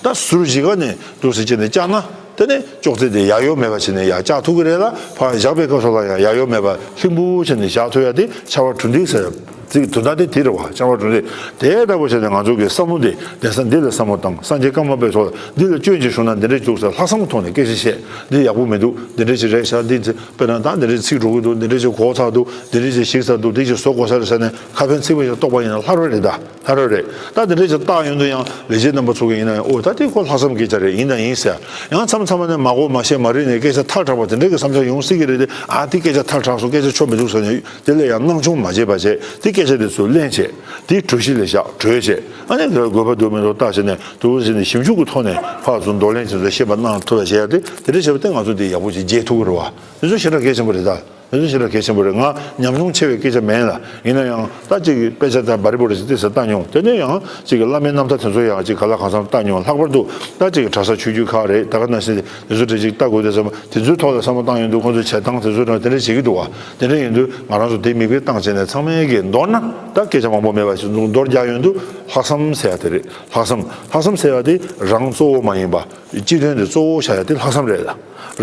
ད་ཟུར་བཞི་ག་ནས་འདུག་སེ་བྱས་ནས་བཀྱག་ན། དེ་ནས་ཅོག་ཙེ་དེ་ཡར་གཡོ་མེད་པ་བྱས་ནས་ཡར་བཀྱག་ཐུབ་ཀྱི་རེད་ལ། ཕར་བཞག་པའི་སྐབས་སུ་ལ་ཡང་ཡར་གཡོ་མེད་པ་ལྷིང་པོ་བྱས་ནས་བཞག་ཐུབ་ཡ་དེ་ཕྱར་བ་གྲུ་འདེགས་ཟེར། ཚིག་དོན་དག་དེ་དེ་རེད་བ། ཕྱར་བ་གྲུ་འདེགས། དེ་ལྟ་བུ་བྱས་ནས་ང་ཚོ་གི་བསམ་བློ་དེ་གདན་ས་འདི་ལ་བསམ་བློ་བཏང་། སངས་རྒྱས་ཀརྨ་པའི་ཚོགས་ལ་འདི་ལ་སྐྱོན་ཅིག་བྱུང་ན་འདི་འདྲ་འདུག་ཟེར་ལྷག་བསམ་གྱི་ཐོག་ནས་སྐད་ཆ་བཤད། འདི་ཡག་པོ་མི་འདུག་འདི་འདྲ་ཅིག་རེད་ཤག་འདི་ཚེ་དཔེར་ན་ད་འདི་འདྲའི་ཚིག་འགྲོ་གི་འདུག་འདི་འདྲའི་ཅིག་གོ་ཚར་འདུག་འདི་འདྲའི་ཅིག་ཞིག་ཚར་འདུག་འདི་ཅིག་བཟོ་དགོས་ས་རེད་ཟེར་ནས་ཁ་ཕན་ཚིག་པ་ཞིག་རྟོགས་པ་ཡིན་ན་ལྷ་རོ་རེད་ད། ལྷ་རོ་རེད། ད་འདི་འདྲའི་ཅིག་བཏགས་ཡོང་དུས་ཡང་ལས་བྱེད་རྣམ་པ་ཚོ་གིས་ཡིན་ན་ཡང་། ཨོ་ད་དེ་ཁོ་ལྷག་བསམ་སྐད་ཆ་རེད། ཡིན་དང་ཡིན་ཟེར། ཡང་མཚམས་མཚམས་ནས་མ་གོ་མ་ཤེས་མ་རིག་ནས་སྐད་ཆ་ཐལ་དྲགས་པ་དེ་འདྲའི་གི་བསམ་འཆར་ཡོང་སྲིད་ཀྱི་རེད་དེ། ཨ་དེ་སྐད་ཆ་ཐལ་དྲགས་སོང་། སྐད་ཆ་ཆོ་མི་འདུག་ཟེར་ནས་དེ་ལ་ཡང་སྣང་ཆུང་མ་བྱེད་པ་བྱས། དེ་སྐད་ཆ་དེ་ཚོ་ལེན་བྱས། དེ་གྲོས་གཞི་ལ་བཞག་གྲོས་བྱས། ཨ་ནི་དགོས་པ་འདུག་མི་འདུག་བརྟག་བྱས་ནས། དུ་བ་ཟིན་ནས་ཞིབ་འཇུག་གི་ཐོག་ནས་ཕར་ཚུར་འདོར་ལེན་བྱས་ནས་ཤེས་པ་གནང་ཐུབ་པ་བྱེད་ཡ་དེ། དེ་འདྲ་བྱས་པ་དེ་ང་ཚོ་འདི་ཡག་པོ་ཞིག་བརྗེ་ཐུབ་ཀྱི་རེད་བ། དེ་ཚོ་ཞེ་དྲག་གལ་ཆེན་པོ་རེད་ད། དེ་ཚོ་ཞེ་དྲག་གལ་ཆེན་པོ་རེད། ང་ཉམ་ཆུང་ཆེ་བའི་སྐད་ཆ་མེད་ལ། ཡིན་ན་ཡང་ད་ཅིག་དཔེ་ཆ་དང་བ་རི་པོ་རི་ཅིག་ཏོག་ཙམ་བལྟ་མྱོང་། དེ་ནས་ཡང་ཅིག་གི་བླ་མའི་རྣམ་ཐར་དེ་ཚོ་ཡང་ཅིག་ག་ལ་གང་འཚམ་བལྟ་མྱོང་། ལྷག་པར་དུ་ད་ཅིག་གི་གྲྭ་ས་ཆོས་བརྒྱུད་ཁག་རེད། ད་ག་ནང་བཞིན་དེ་ཚོ་འདྲ་ཅིག་ལྟ་དགོས་དེ་བསམ། དེ་ཚོའི་ཐོག་ལ་བསམ་བློ་བཏང་ཡོང་དུས་ཁོང་ཚོའི་བྱེད་སྟངས་དེ་ཚོ་རང་དེ་འདྲ་བྱེད་ཀྱི་འདུག་བ། དེ་འདྲ་ཡིན་དུས་ང་རང་ཚོ་དེ་མིག་དཔེ་བཏང་བྱས་ནས་ཚང་མས་ཀྱིས་མདོར་ན། ད་སྐད་ཆ་མང་པོ་མེད་པ་ཞིག་མདོར་རྒྱག་ཡོང་དུས་ལྷག་བསམ་ཟེར་ཡ་དེ་རེད། ལྷག་བསམ། ལྷག་བསམ་ཟེར་བ་དེ་རང་གཙོ་བོ་མ་ཡིན་པ། སྤྱི་དོན་དེ་གཙོ་བོ་བཞག་ཡ་དེ་ལྷག་བསམ་རེད་ལ།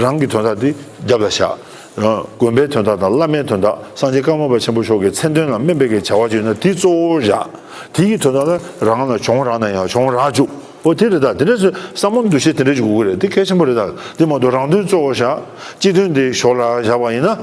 རང་གི་དོན་དག་དེ་རྒྱབ་ལ་བཞག་དགོན་པའི་དོན་དག་དང་བླ་མའི་དོན་དག། སངས་རྒྱས་ཀརྨ་པ་ཆེན་པོ་མཆོག་གི་མཚན་དོན་ལ་སྨན་པའི་གི་བྱ་བ་ཅིག་ཡོད་ན་དེ་གཙོ་བོར་བཞག་དེ་ཡི་དོན་དག་ལ་རང་ལ་གྱོང་རག་ན་ཡང་གྱོང་རག་བཅུག་འོ་དེ་རེད། ད་དེ་འདྲ་ཚོས་བསམ་བློ་འདུ་ཤེས་དེ་འདྲ་ཅིག་དགོས་ཀྱི་རེད། དེ་གལ་ཆེན་པོ་རེད། ད་དེ་མ་གཏོགས་རང་དོན་གཙོ་བོར་བཞག་སྤྱི་དོན་དེ་ཞོར་ལ་བཞག་པ་ཡིན་ན་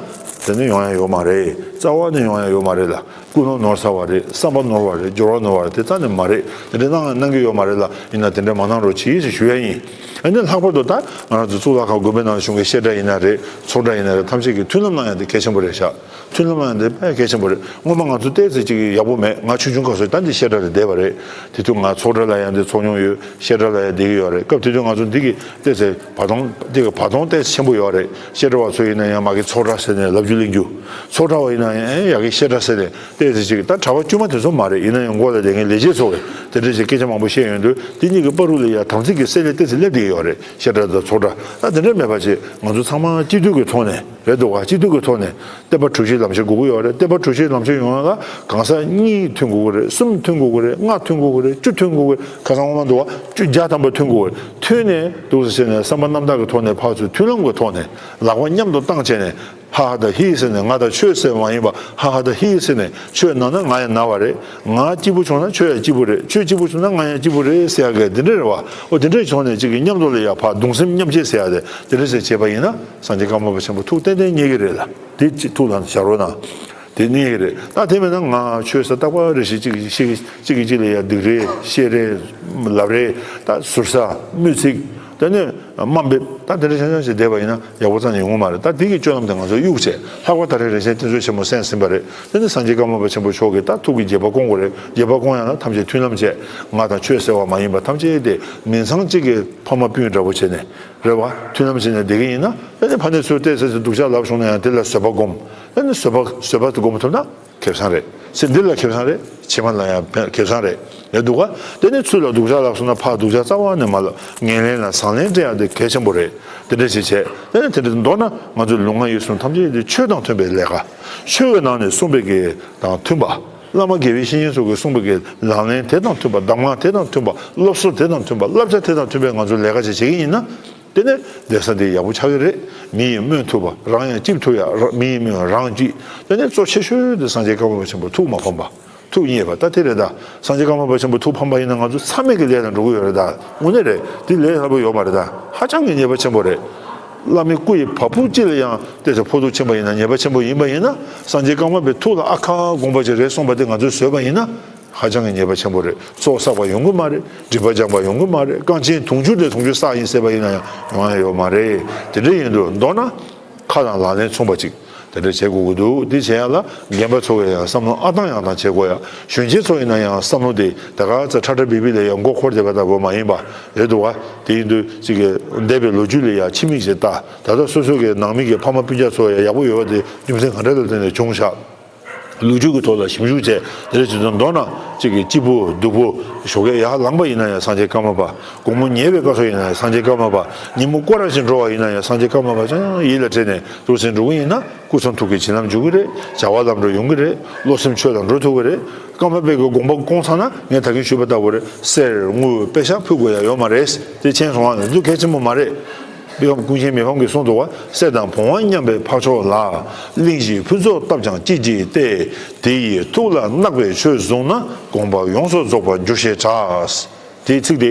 དེ་ནི་ཡོང་ཡ་ཡོད་མ་རེད། རྩ་བ་ནས་ཡོང་ཡ་ཡོད་མ་རེད་ལ། ཀུན་སློང་ནོར་ཚར་བ་རེད། བསམ་པ་ནོར་བ་རེད། སྦྱོར་བ་ནོར་བ་རེད། དེ་རྩ་ནས་མ་རེད། དེ་འདྲ་གནང་གནང་གི་ཡོད་མ་རེད་ལ། ཡིན་ན་དེ་འདྲ་མ་གནང་རོགས་གྱིས་ཞེས་ཞུ་ཡ་ཡིན། ཨ་ནི་ལྷག་པར་དུ་ད་ང་རང་ཚོ་གཙུག་ལག་ཁང་དགོན་པའི་ནང་བཞུགས་མཁན་བཤད་གྲྭ་ཡིན་ན་རེད། ཚོགས་གྲྭ་ཡིན་ན་རེད། ཐམས་ཅད་ཀྱིས་མཐུན་ལམ་གནང་ཡ་དེ་གལ་ཆེན་པོ་རེད་ཤག་མཐུན་ལམ་གནང་ཡ་དེ་དཔེ་གལ་ཆེན་པོ་རེད། སྔོན་མ་ང་ཚོ་ཏོག་ཙམ་ཅིག་ཡག་པོ་མེད། ང་ཆུང་ཆུང་སྐབས་སུ་ད་འདི་བཤད་གྲྭ་རེད་བསྡད་པ་རེད། དེ་དུས་ང་ཚོགས་གྲྭ་ལ་ཡང་འདི་ཚོགས་མྱོང་ཡོད། བཤད་གྲྭ་ལ་ཡང་བསྡད་ཀྱི་ཡོད་རེད། སྐབས་དེ་དུས་ང་ཚོ་འདི་གི་ཏོག་ཙམ་བར་སྟོང་འདི་གི་བར་སྟོང་ཏོག་ཙམ་ཆེན་པོ་ཡོད་རེད། བཤད་གྲྭ་བ་ཚོ་ཡིན་ན་ཡང་མ་གི་ཚོགས་གྲྭ་ཟེར་ནས་ལབ་རྒྱུ་གླེང་རྒྱུ། ཚོགས་གྲྭ་བ་ཡིན་ན་ཡང་ཨེ་ཡ་གི་བཤད་གྲྭ་ཟེར་ནས་ཏོག་ཙམ་ཅིག་ད་གྲྭ་པ་དཀྱུས་མ་དེ་ཚོ་མ་རེད། ཡིན་ན་ཡང་མགོ་ལ་བསྡད་མཁན་ལས་བྱེད་ཚོ་གིས་དེ་འདྲ་ཞིག་སྐད་ཆ་མང་པོ་བཤད་ཡོང་དུས་དེ་གཉིས་ཀྱི་བར་དུ་ལ་ཡ་དམ་ཚིག་གི་བསྲེ་ལྷད་ཏོག་ཙམ་སླེབས་བསྡད་ཀྱི་ཡོད་རེད། བཤད་གྲྭ་དང་ཚོགས་གྲྭ། ད་དེ་འདྲ་མེད་པ་བྱས་ང་ཚོ་ཚང་མ་སྐྱིད་སྡུག་གི་ཐོག་ནས་རེད་འདུག་ག་སྐྱིད་སྡུག་གི་ཐོག་ནས་བསྟན་པ་གྲོས་གཞི་ལམ་ཞིག་དགོས་ཀྱི་ཡོད་རེད། བསྟན་པ་གྲོས་གཞི་ལམ་ཞིག་ཡོང་ཡ་ལ་གང་ཟག་གཉིས་མཐུན་དགོས་ཀྱི་རེད། གསུམ་མཐུན་དགོས་ཀྱི་རེད། ལྔ་མཐུན་དགོས་ཀྱི་རེད། བཅུ་མཐུན་དགོས་ཀྱི་རེད། ཁ་སང་འོ་མ་འདུག་ག་བཅུ་བརྒྱ་ཐམ་པ་མཐུན་དགོས་ཀྱི་རེད། མཐུན་ནས་འདུག་ཟེར་ནས་བསམ་པ་རྣམ་དག་གི་ཐོག་ནས་ཕར་ཚུར་མཐུན་ལམ་གྱི་ཐོག་ནས་ལག་པ་མཉམ་དུ་བཏང་བྱས་ནས། ཧ་ཧ་ད་ཧི་ཟེར་ནས་ང་དང་ཁྱོད་ཟེར་བ་མ་ཡིན་པ། ཧ་ཧ་ད་ཧི་ཟེར་ནས་ཁྱོད་ན་ན་ང་ཡང་ན་བ་རེད། ང་སྐྱིད་པོ་བྱུང་ན་ཁྱོད་ཡང་སྐྱིད་པོ་རེད། ཁྱོད་སྐྱིད་པོ་བྱུང་ན་ང་ཡང་སྐྱིད་པོ་རེད་ཟེར་ཡ་གི་དེ་འདྲ་རེད་བ། འོ་དེ་འདྲའི་ཕྱོགས་ནས་གཅིག་གི་མཉམ་དུ་ལ་ཡ་ཕར་གདུང་སེམས་མཉམ་སྐྱེད་ཟེར་ཡ་དེ་དེ་འདྲ་ཟེར་བྱས་པ་ཡིན་ན་སངས་རྒྱས་ཀརྨ་པ་ཆེན་པོ་ཐུགས་ཏན་ཏན་མཉེས་ཀྱི་རེད་ལ། དེ་གཅིག་ཐུགས་ལ་བཞག་རོགས་གནང་། དེ་མཉེས་ཀྱི་རེད། ད་དེ་མིན་ན་ང་ཁྱོད་ས་རྟག་པར་རེ་ཞིག་གཅིག་གཅིག་གཅིག་གི་གཅིག་ལ་ཡ་སྡིགས་རེས་བཤད་རེས་ལབ་རེས་ད་ཟུར་ཟ་དམོད་ཚིག་དེ་ནས། དམའ་འབེབས་ད་དེ་འདྲ་ཆང་ཆང་ཞིག་བསྡད་པ་ཡིན་ན་ཡག་པོ་རྩ་ནས་ཡོང་གི་མ་རེད། ད་དེ་གི་སྤྱོད་ལམ་དེ་ང་ཚོ་གཡུག་བྱས་ལྷག་པར་ད་རེས་རིན་ཆེན་གཏེར་མཛོད་ཆེན་མོ་གསན་ཟིན་པ་རེད། དེ་ནི་སངས་རྒྱས་ཀརྨ་པ་ཆེན་པོ་མཆོག་གིས་ད་ཐུགས་ཀྱི་དགྱེས་པ་སྐོང་དགོས་རེད། དགྱེས་པ་སྐོང་ཡ་ན་ཐམས་ཅད་མཐུན་ལམ་བྱས་ང་དང་ཁྱོད་ཟེར་བ་མ་ཡིན་པ་ཐམས་ཅད་དེ་མིང་ཚང་གཅིག་གི་ཕ་མ་སྤུན་འདྲ་པོ་བྱས་ནས་རེད་བ། མཐུན་ལམ་བྱས་ནས་བསྡད་ཀྱི་ཡིན་ན་དེ་ནི་ཕ་ནས་ཚུར་བལྟས་ཚེ་ཚེ་སྡུག་ཅག་ལབ་བྱུང་ན་ཡང་དེ་ལ་བཟོད་པ་སྒོམ། དེ་ནི་བཟོད་པ་བཟོད་པ་སྒོམ་ཐུབ་ན། ཁེ་བཟང་རེད། ཚེ་འདི་ལ་ཁེ་བཟང་རེད། ཕྱི་མ་ལ་ཡང་ཕན་ཁེ་བཟང་རེད། ཡ་འདུག་ག་དེ་ནི་ཚུར་ལ་སྡུག་ཅག་ལབ་སོང་ན་ཕར་སྡུག་ཅག་རྩ་བ་ནས་མ་ལབ། ངན་ལན་ལ་བཟང་ལན་སྤྲད་ཡ་དེ་གལ་ཆེན་པོ་རེད། དེ་འདྲ་ཞིག་བྱས་དེ་ནི་དེ་འདྲ་མདོར་ན་ང་ཚོའི་ལུས་ངག་ཡིད་གསུམ་ཐམས་ཅད་དེ་ཆོས་དང་མཐུན་པའི་ལས་ཀ་ཆོས་ཀྱི་ནང་ནས་གསུངས་པའི་གི་དང་མཐུན་པ། བླ་མ་དགེ་བའི་བཤེས་གཉེན་སོགས་ཀྱིས་གསུངས་པའི་གི་ལག་ལེན་དེ་དང་མཐུན་པ། གདམས་ངག་དེ་དང་མཐུན་པ། སློབ་གསོ་དེ་དང་མཐུན་པ། བསླབ་བྱ་དེ་དང་མཐུན་པའི་ང་ཚོ་ལས་ཀ་ཅིག་བྱེད་ཀྱི་ཡིན་ན། དེ་ནས་བསྡད་ས་འདི་ཡག་པོ་ཆགས་ཀྱི་རེད། མི་ཡིས་སྨོན་ཐུབ་པ། རང་ཡང་ལྕིབས་ཐུབ་ཡ། ར་མི་ཡིས་སྨོན་རང་ལྕིབས། དེ་ནས་གཙོ་ཆེ་ཤོས་དེ་སངས་རྒྱས་ཀརྨ་པ་ཆེན་པོ་ཐུགས་མ་ཕམ་པ། ཐུགས་མཉེས་པ་ད་དེ་རེད་ད། སངས་རྒྱས་ཀརྨ་པ་ཆེན་པོ་ཐུགས་ཕམ་པ་ཡིན་ན་ང་ཚོ་མཚམས་མེད་ཀྱི་ལས་ལ་འགྲོ་གི་ཡོད་རེད་ད། དངོས་གནས་རེད། དེ་ལས་སླ་པོ་ཡོད་མ་རེད་ད། ཧ་ཅང་གི་ཉེས་པ་ཆེན་པོ་རེད། བླ་མའི་སྐུ་ཡི་བ་སྤུ་གཅིག་ལ་ཡང་ཏོག་ཙམ་ཕོག་ཐུག་ཕྱིན་པ་ཡིན་ན། ཉེས་པ་ཆེན་པོ་ཡིན་པ་ཡིན་ན། སངས་རྒྱས་ཀརྨ་པའི་ཐུགས་ལ་ཨ་ཁ་དགོངས་པ་ཅིག་རེད་གསུངས་པ་དེ་ང་ཚོས་བཟོས་པ་ཡིན་ན། ཧ་ཅང་གི་ཉེས་པ་ཆེན་པོ་རེད། ཚོགས་བསགས་པ་ཡོང་གི་མ་རེད། སྒྲིབ་པ་སྦྱངས་པ་ཡོང་གི་མ་རེད། རྐང་ཆེན་དུང་ཕྱུར་དེ་དུང་ཕྱུར་བསགས་ཡིན་ཟེར་བ་ཡིན་ན་ཡང་ཡོང་ཡ་ཡོད་མ་རེད། དེ་འདྲ་ཡིན་དུས་མདོར་ན་ཁ་དང་ལག་ལེན་མཚུངས་པ་ཅིག་དེ་འདྲ་བྱེད་དགོས་ཀྱི་འདུག་དེ་བྱེད་ཡ་ལ་རྒན་པ་ཚོ་གིས་ཡང་བསམ་བློ་ཨ་ཐང་ཡང་ཐང་བྱེད་དགོས་ཡ། གཞོན་སྐྱེས་ཚོ་ཡིན་ན་ཡང་བསམ་བློ་དེ་ད་ག་ཚ་ཁྲ་ཁྲ་བིབ་བིབ་ལ་ཡང་མགོ་འཁོར་བསྡད་པ་ལྟ་བུ་མ་ཡིན་པ་རེད་འདུག་བ། དེ་ཡིན་དུས་ཅིག་གི་འདས་པའི་ལོ་རྒྱུས་ལ་ཡང་ཕྱི་མིག་ཅིག་ལྟ། ད་ལྟ་སོ་སོ་གི་ནང་མི་གི་ཕ་མ་སྤུན་ཀྱག་ཚོ་ཡང་ཡག་པོ་ཡོད་པ་དེ་རྒྱུ་མཚན་ག་འདྲ་ལ་བརྟེན་ནས་བྱུང་ཤག་ལོ་རྒྱུས་ཀྱི་ཐོག་ལ་ཞིབ་འཇུག་བྱས། དེ་ལས་བྱེད་དུ་མདོར་ན་གཅིག་གི་སྐྱིད་པོ་སྡུག་པོ་ཞོགས་ཀས་ཡར་ལངས་པ་ཡིན་ན་ཡང་སངས་རྒྱས་ཀརྨ་པ། དགོང་མོ་ཉལ་བའི་སྐབས་སུ་ཡིན་ན་ཡང་སངས་རྒྱས་ཀརྨ་པ། ཉིན་མོ་སྐོར་ར་ཞིག་འགྲོ་བ་ཡིན་ན་ཡང་སངས་རྒྱས་ཀརྨ་པ་ཅང་ཡིད་ལ་དྲན་ནས་འདུག་ཟེར་འགྲོ་གི་ཡིན་ན་སྐུ་གསུང་ཐུགས་ཀྱི་བྱིན་རླབས་འཇུག་གི་རེད། བྱ་བ་ལམ་འགྲོ་ཡོང་གི་རེད། བློ་སེམས་ཆོས་ལ་འགྲོ་ཐུབ་ཀྱི་རེད། ཀརྨ་པའི་གི་དགོངས་པ་སྐོང་ཚར་ན་ངས་ད་གིན་ཞུས་པ་ལྟ་བུ་རེད། གསེར་དངུལ་པེ་ཤག་ཕུལ་དགོས་ཡ་ཡོད་མ་རེད། དེ་མཁྱེན་སོང་ང་། འདི་གལ་ཆེན་པོ་མ་རེད། ཀུན་མཁྱེན་མི་ཕམ་གྱིས་གསུངས་འདུག་བ། གསེར་དང་བུང་བ་མཉམ་པའི་འཕགས་མཆོག་ལ། གླིང་བཞིའི་ཕུན་ཚོགས་བཏབ་ཀྱང་ཅི་བགྱིས་ཏེ། དེ་ཡི་ཐུགས་ལ་བརྣག་པའི་ཆོས་བཟུང་ན། དགོངས་པ་ཡོངས་སུ་རྫོགས་པར་འགྱུར་ཞེས་གྲགས། དེའི་ཚིག་དེ་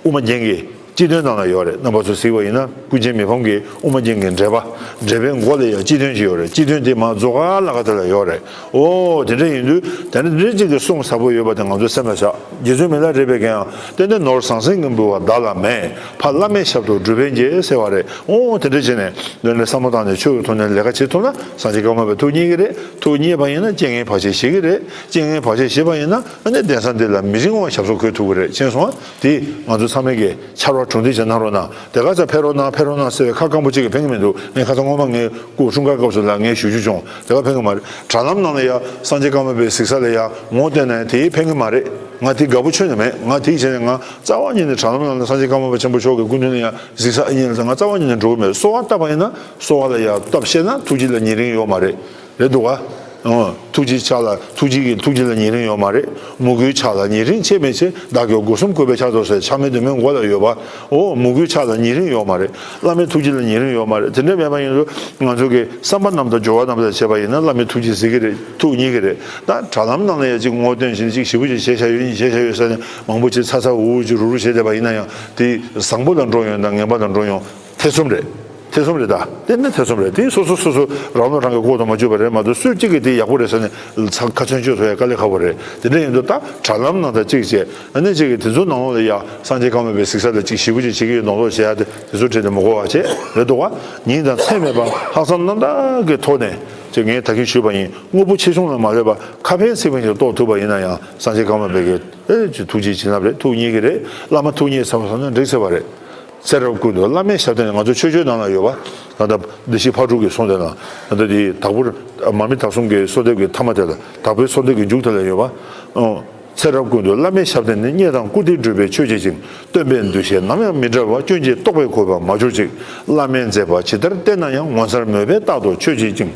དབུ་མ་རྒྱན་གྱི་སྤྱི་དོན་ནང་ལ་ཡོད་རེད། རྣམ་པ་ཚོ་གཟིགས་པ་ཡིན་ན་ཀུན་མཁྱེན་མི་ཕམ་གྱིས་དབུ་མ་རྒྱན་གྱི་འགྲེལ་པ། འགྲེལ་པའི་མགོ་ལ་ཡང་སྤྱི་དོན་ཅིག་ཡོད་རེད། སྤྱི་དོན་དེ་མར་རྫོགས་ཁ་ལ་ཁ་དེ་ལ་ཡོད་རེད། ཨོ་དེ་འདྲ་ཡིན་དུས་དེ་འདྲ་འདྲ་གཅིག་གི་གསུང་ཟབ་པོ་ཡོད་པ་དེ་ང་ཚོའི་སེམས་ལ་བཞག་རྗེ་བཙུན་མི་ལ་རས་པའི་གི་ཡང་ཏན་ཏན་ནོར་ཟང་ཟིང་གི་འབུལ་བ་བདག་ལ་མེད། ཕ་བླ་མའི་ཞབས་ཏོག་སྒྲུབ་པས་འགྱེད་ཟེར་བ་རེད། ཨོ་དེ་འདྲ་བྱས་ནས་འདོན་ནས་བསམ་བློ་བཏང་ནས་ཆོས་ཀྱི་ཐོག་ནས་ལས་ཀ་བྱེད་ཐུབ་ན་སངས་རྒྱས་ཀརྨ་པའི་ཐུགས་མཉེས་ཀྱི་རེད། ཐུགས་མཉེས་པ་ཡིན་ན་རྐྱེན་ངན་བར་ཆད་ཞི་གི་རེད། རྐྱེན་ངན་བར་ཆད་ཞི་བ་ཡིན་ན་ཨ་ནི་གདན་ས་འདི་ལ་མི་རིང་བ་ཞབས་སོར་འཁོད་ཐུབ་ཀྱི་རེད། མཁྱེན་སོང་ཨ། དེ་ང་ཚོ་ཚང་མས་ཀྱི་ཕྱར་བ་གྲུ་འདེགས་ཅིག་གནང་རོགས་གནང་། དེ་ག་ཚ་ཕེབས་རོགས་གནང་ཕེབས་རོགས་གནང་ཟེར་བའི་ཁ་སྐམ་པོ་གཅིག་གི་ཕན་གྱི་མི་འདུག་ངས་ཁ་སང་སྔོན་མ་ངའི་སྐུ་འཁྲུངས་སྐར་སྐབས་སུ་ལ་ངས་ཞུ་རྒྱུ་བྱུང་། དེ་ག་ཕན་གྱི་མ་རེད། དྲ་ལམ་ནང་ལ་ཡ་སངས་རྒྱས་ཀརྨ་པའི་གཟིགས་ས་ལ་ཡ་ངོ་བསྟན་ནས་དེའི་ཕན་གྱི་མ་རེད། ང་དེ་དགའ་པོ་ཁྱོན་ནས་མེད། ང་དེ་བྱས་ནས་ང་རྩ་བ་ཉིད་ནས་དྲ་ལམ་ནང་ལ་སངས་རྒྱས་ཀརྨ་པ་ཆེན་པོ་མཆོག་གི་སྐུ་མདུན་ལ་ཡ་གཟིགས་ས་ཨེ་ཡིན་ལ་ང་རྩ་བ་ཉིད་ནས་འགྲོ་གི་མེད། གསོལ་བ་བཏབ་པ་ཡིན་ན་གསོལ་བ་ལ་ཡ་བཏབ་ཤེས་ན་ཐུགས་རྗེ་ལ་ཉེ་རིང་ཡོད་མ་རེད། རེད་འདུག་ག་ཨོ། ཐུགས་རྗེའི་ཕྱག་ལ། ཐུགས་རྗེ་གི། ཐུགས་རྗེ་ལ་ཉེ་རིང་ཡོད་མ་རེད། མོས་གུས་ཕྱག་ལ་ཉེ་རིང་ཆེ་མི་ཆེ། བདག་གི་སྒོ་གསུམ་གུས་པས་ཕྱག་འཚལ་ལོ་ཟེར། ཕྱག་མི་བདེ་མོའི་མགོ་ལ་ཡོད་པ། ཨོ། མོས་གུས་ཕྱག་ལ་ཉེ་རིང་ཡོད་མ་རེད། བླ་མའི་ཐུགས་རྗེ་ལ་ཉེ་རིང་ཡོད་མ་རེད། དེ་འདྲ་མེད་པ་ཡིན་དུས་ང་ཚོ་གི་བསམ་པ་རྣམས་དང་སྦྱོར་བ་རྣམས་དང་བྱས་པ་ཡིན་ན་བླ་མའི་ཐུགས་རྗེ་གཟིགས་ཀྱི་རེད། ཐུགས་མཉེས་ཀྱི་རེད། ད་དྲ་ལམ་ནང་ལ་ཡ་གཅིག་ངོ་སྟོན་བྱས་ནས་གཅིག་ཞེ་པོ་ཅིག་བྱས་བཞག་ཡོད། གཉིས་བྱས་བཞག་ཡོད་ཟེར་ནས་མང་པོ་ཅིག་ཚ་ཚ་འུར་འུར་ཅིག་རུག་རུག་བྱས་བསྡད་པ་ཡིན་ན་ཡང་དེ་བཟང་པོ་ལ་འགྲོ་ཡོང་དང་ངན་པ་ལ་འགྲོ་ཡོང་། ཐེ་ཚོམ་རེད། ཐེ་ཚོམ་རེད་ད། དེ་ནི་ཐེ་ཚོམ་རེད། དེ་སོ་སོ་སོ་སོ་རང་ལ་རང་གིས་ལྐོག་ཏུ་མ་གྱུར་པ་རེད་མ་གཏོགས་སུས་གཅིག་གིས་དེ་ཡག་པོ་རེད་ཟེར་ནས་ཚ་ཁ་ཚོན་གཅོད་ཐུབ་ཡ་དཀའ་ལས་ཁག་པོ་རེད། དེ་འདྲ་ཡིན་དུས་ད་དྲ་ལམ་ནང་ད་གཅིག་བྱས། ཨ་ནི་གཅིག་གིས་དེ་ཚོ་ནང་ལོགས་ལ་ཡ་སངས་རྒྱས་ཀརྨ་པའི་གཟིགས་ས་ལ་གཅིག་ཞེ་པོ་ཅིག་བྱེད་ཀྱི་ཡོད་མདོག་མདོག་བྱེད་ཡ་དེ་དེ་ཚོ་ཁྲིད་དེ་མི་དགོས་པ་བྱས་རེད་འདུག་བ། ཉིན་དང་མཚན་མེད་པར་ལྷག་བསམ་རྣམ་དག་གི་ཐོག་ནས་ཅིག་ངས་ད་གིན་ཞུས་པ་ཡིན། དངོས་པོ་ཆེ་ཆུང་ལ་མ་ལྟོས་པར་ཁ་ཕན་སེམས་ཕན་ཞིག་རྟོགས་ཐུབ་པ་ཡིན་ན་ཡང་སངས་རྒྱས་ཀརྨ་པའི་གི་ཨེ་ཅིག་ཐུགས་རྗེའི་བྱིན་རླབས་རེད། ཐུགས་མཉེས་ཀྱི་རེད། བླ་མ་ཐུགས་མཉེས་ཚར་བ་སོང་ན་འགྲིག་ཚར་བ་རེད། ཚེ་རབས་ཀུན་ཏུ་བླ་མའི་ཞབས་བརྟན། ང་ཚོ་ཆོས་སྤྱོད་ནང་ལ་ཡོད་པ། ད་ལྟ་བདེ་གཤེགས་ཕག་གྲུ་གིས་གསུངས་དེ་ན། ད་ལྟ་དེ་དྭགས་པོ་མར་མེ་དྭགས་གསུམ་གྱི་གསོལ་འདེབས་ཀྱི་ཐ་མ་དེ་ལ། དྭགས་པོའི་གསོལ་འདེབས་ཀྱི་མཇུག་དེ་ལ་ཡོད་པ། ཨོ། ཚེ་རབས་ཀུན་ཏུ་བླ་མའི་ཞབས་བརྟན་ནི། མཉེས་དང་བཀུར་སྟིའི་སྤྲུལ་པས་མཆོད་བྱེད་ཅིང་། སྟོན་པའི་འདུ་ཤེས་ནམ་ཡང་མི་འབྲལ་བར། སྐྱོན་གྱིས་རྟོག་པའི་གུས་པ་མ་གྱུར་ཅིག། བླ་མའི་མཛད་པ་ཇི་ལྟར་བསྟན་ན་ཡང་། ངོ་མཚར་མོས་པས་རྟག་ཏུ་མཆོད་བྱེད་ཅིང་།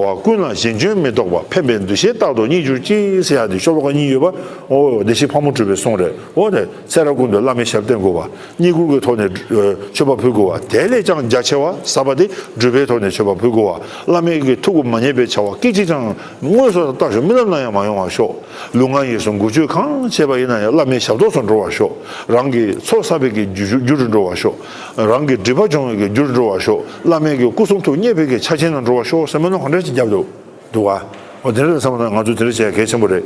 བྱ་བ་ཀུན་ལ་གཞན་སྐྱོན་མི་རྟོག་པ། ཕན་པའི་འདུ་ཤེས་རྟག་ཏུ་སྙེག་གྱུར་ཅིག་ཟེར་ཡ་དེ་ཤོ་ལོ་ཀ་གཉིས་ཡོད་པ། ཨོ། བདེ་གཤེགས་ཕག་མོ་གྲུ་པའི་གསུང་རེད། ཨོ་དེ། ཚེ་རབས་ཀུན་ཏུ་བླ་མའི་ཞབས་བརྟན་དགོས་པ། བསྙེན་བཀུར་གྱི་ཐོག་ནས་མཆོད་པ་ཕུལ་དགོས་པ། དེ་ལས་ཀྱང་རྒྱ་ཆེ་བ་ཟབ་པ་དེ་སྒྲུབ་པའི་ཐོག་ནས་མཆོད་པ་ཕུལ་དགོས་པ། བླ་མའི་གི་ཐུགས་ཀྱི་མ་ཉེས་པའི་བྱ་བ་སྐད་ཅིག་ཀྱང་དངོས་སུ་བལྟ་ཞོག། རྨི་ལམ་ན་ཡང་མ་ཡོང་བར་ཤོག། ལུས་ངག་ཡིད་གསུམ་འགུལ་སྐྱོད་གང་བྱས་པ་ཡིན་ན་ཡང་བླ་མའི་ཞབས་ཏོག་ཏུ་འགྲོ་བར་ཤོག། རང་གི་ཚོགས་བསགས་པའི་གི་རྒྱུ་རྒྱུ་རུ་འགྲོ་བར་ཤོག། རང་གི་སྒྲིབ་པ་སྦྱོང་བའི་གི་རྒྱུ་རུ་འགྲོ་བར་ཤོག། བླ་མའི་གི་སྐུ་གསུང་ཐུགས་མཉེས་པའི་གི་ཆ་རྐྱེན་ལ་འགྲོ་བར་ཤོག་ཟེར་མི་ནོ་ག་འདྲ་ཅིག་རྒྱབ་འདུག་འདུག་ག། འོ་དེ་འདྲ་ལ་བསམ་པ་ན་ང་ཚོ་དེ་འདྲ་བྱས་གལ་ཆེན་པོ་རེད།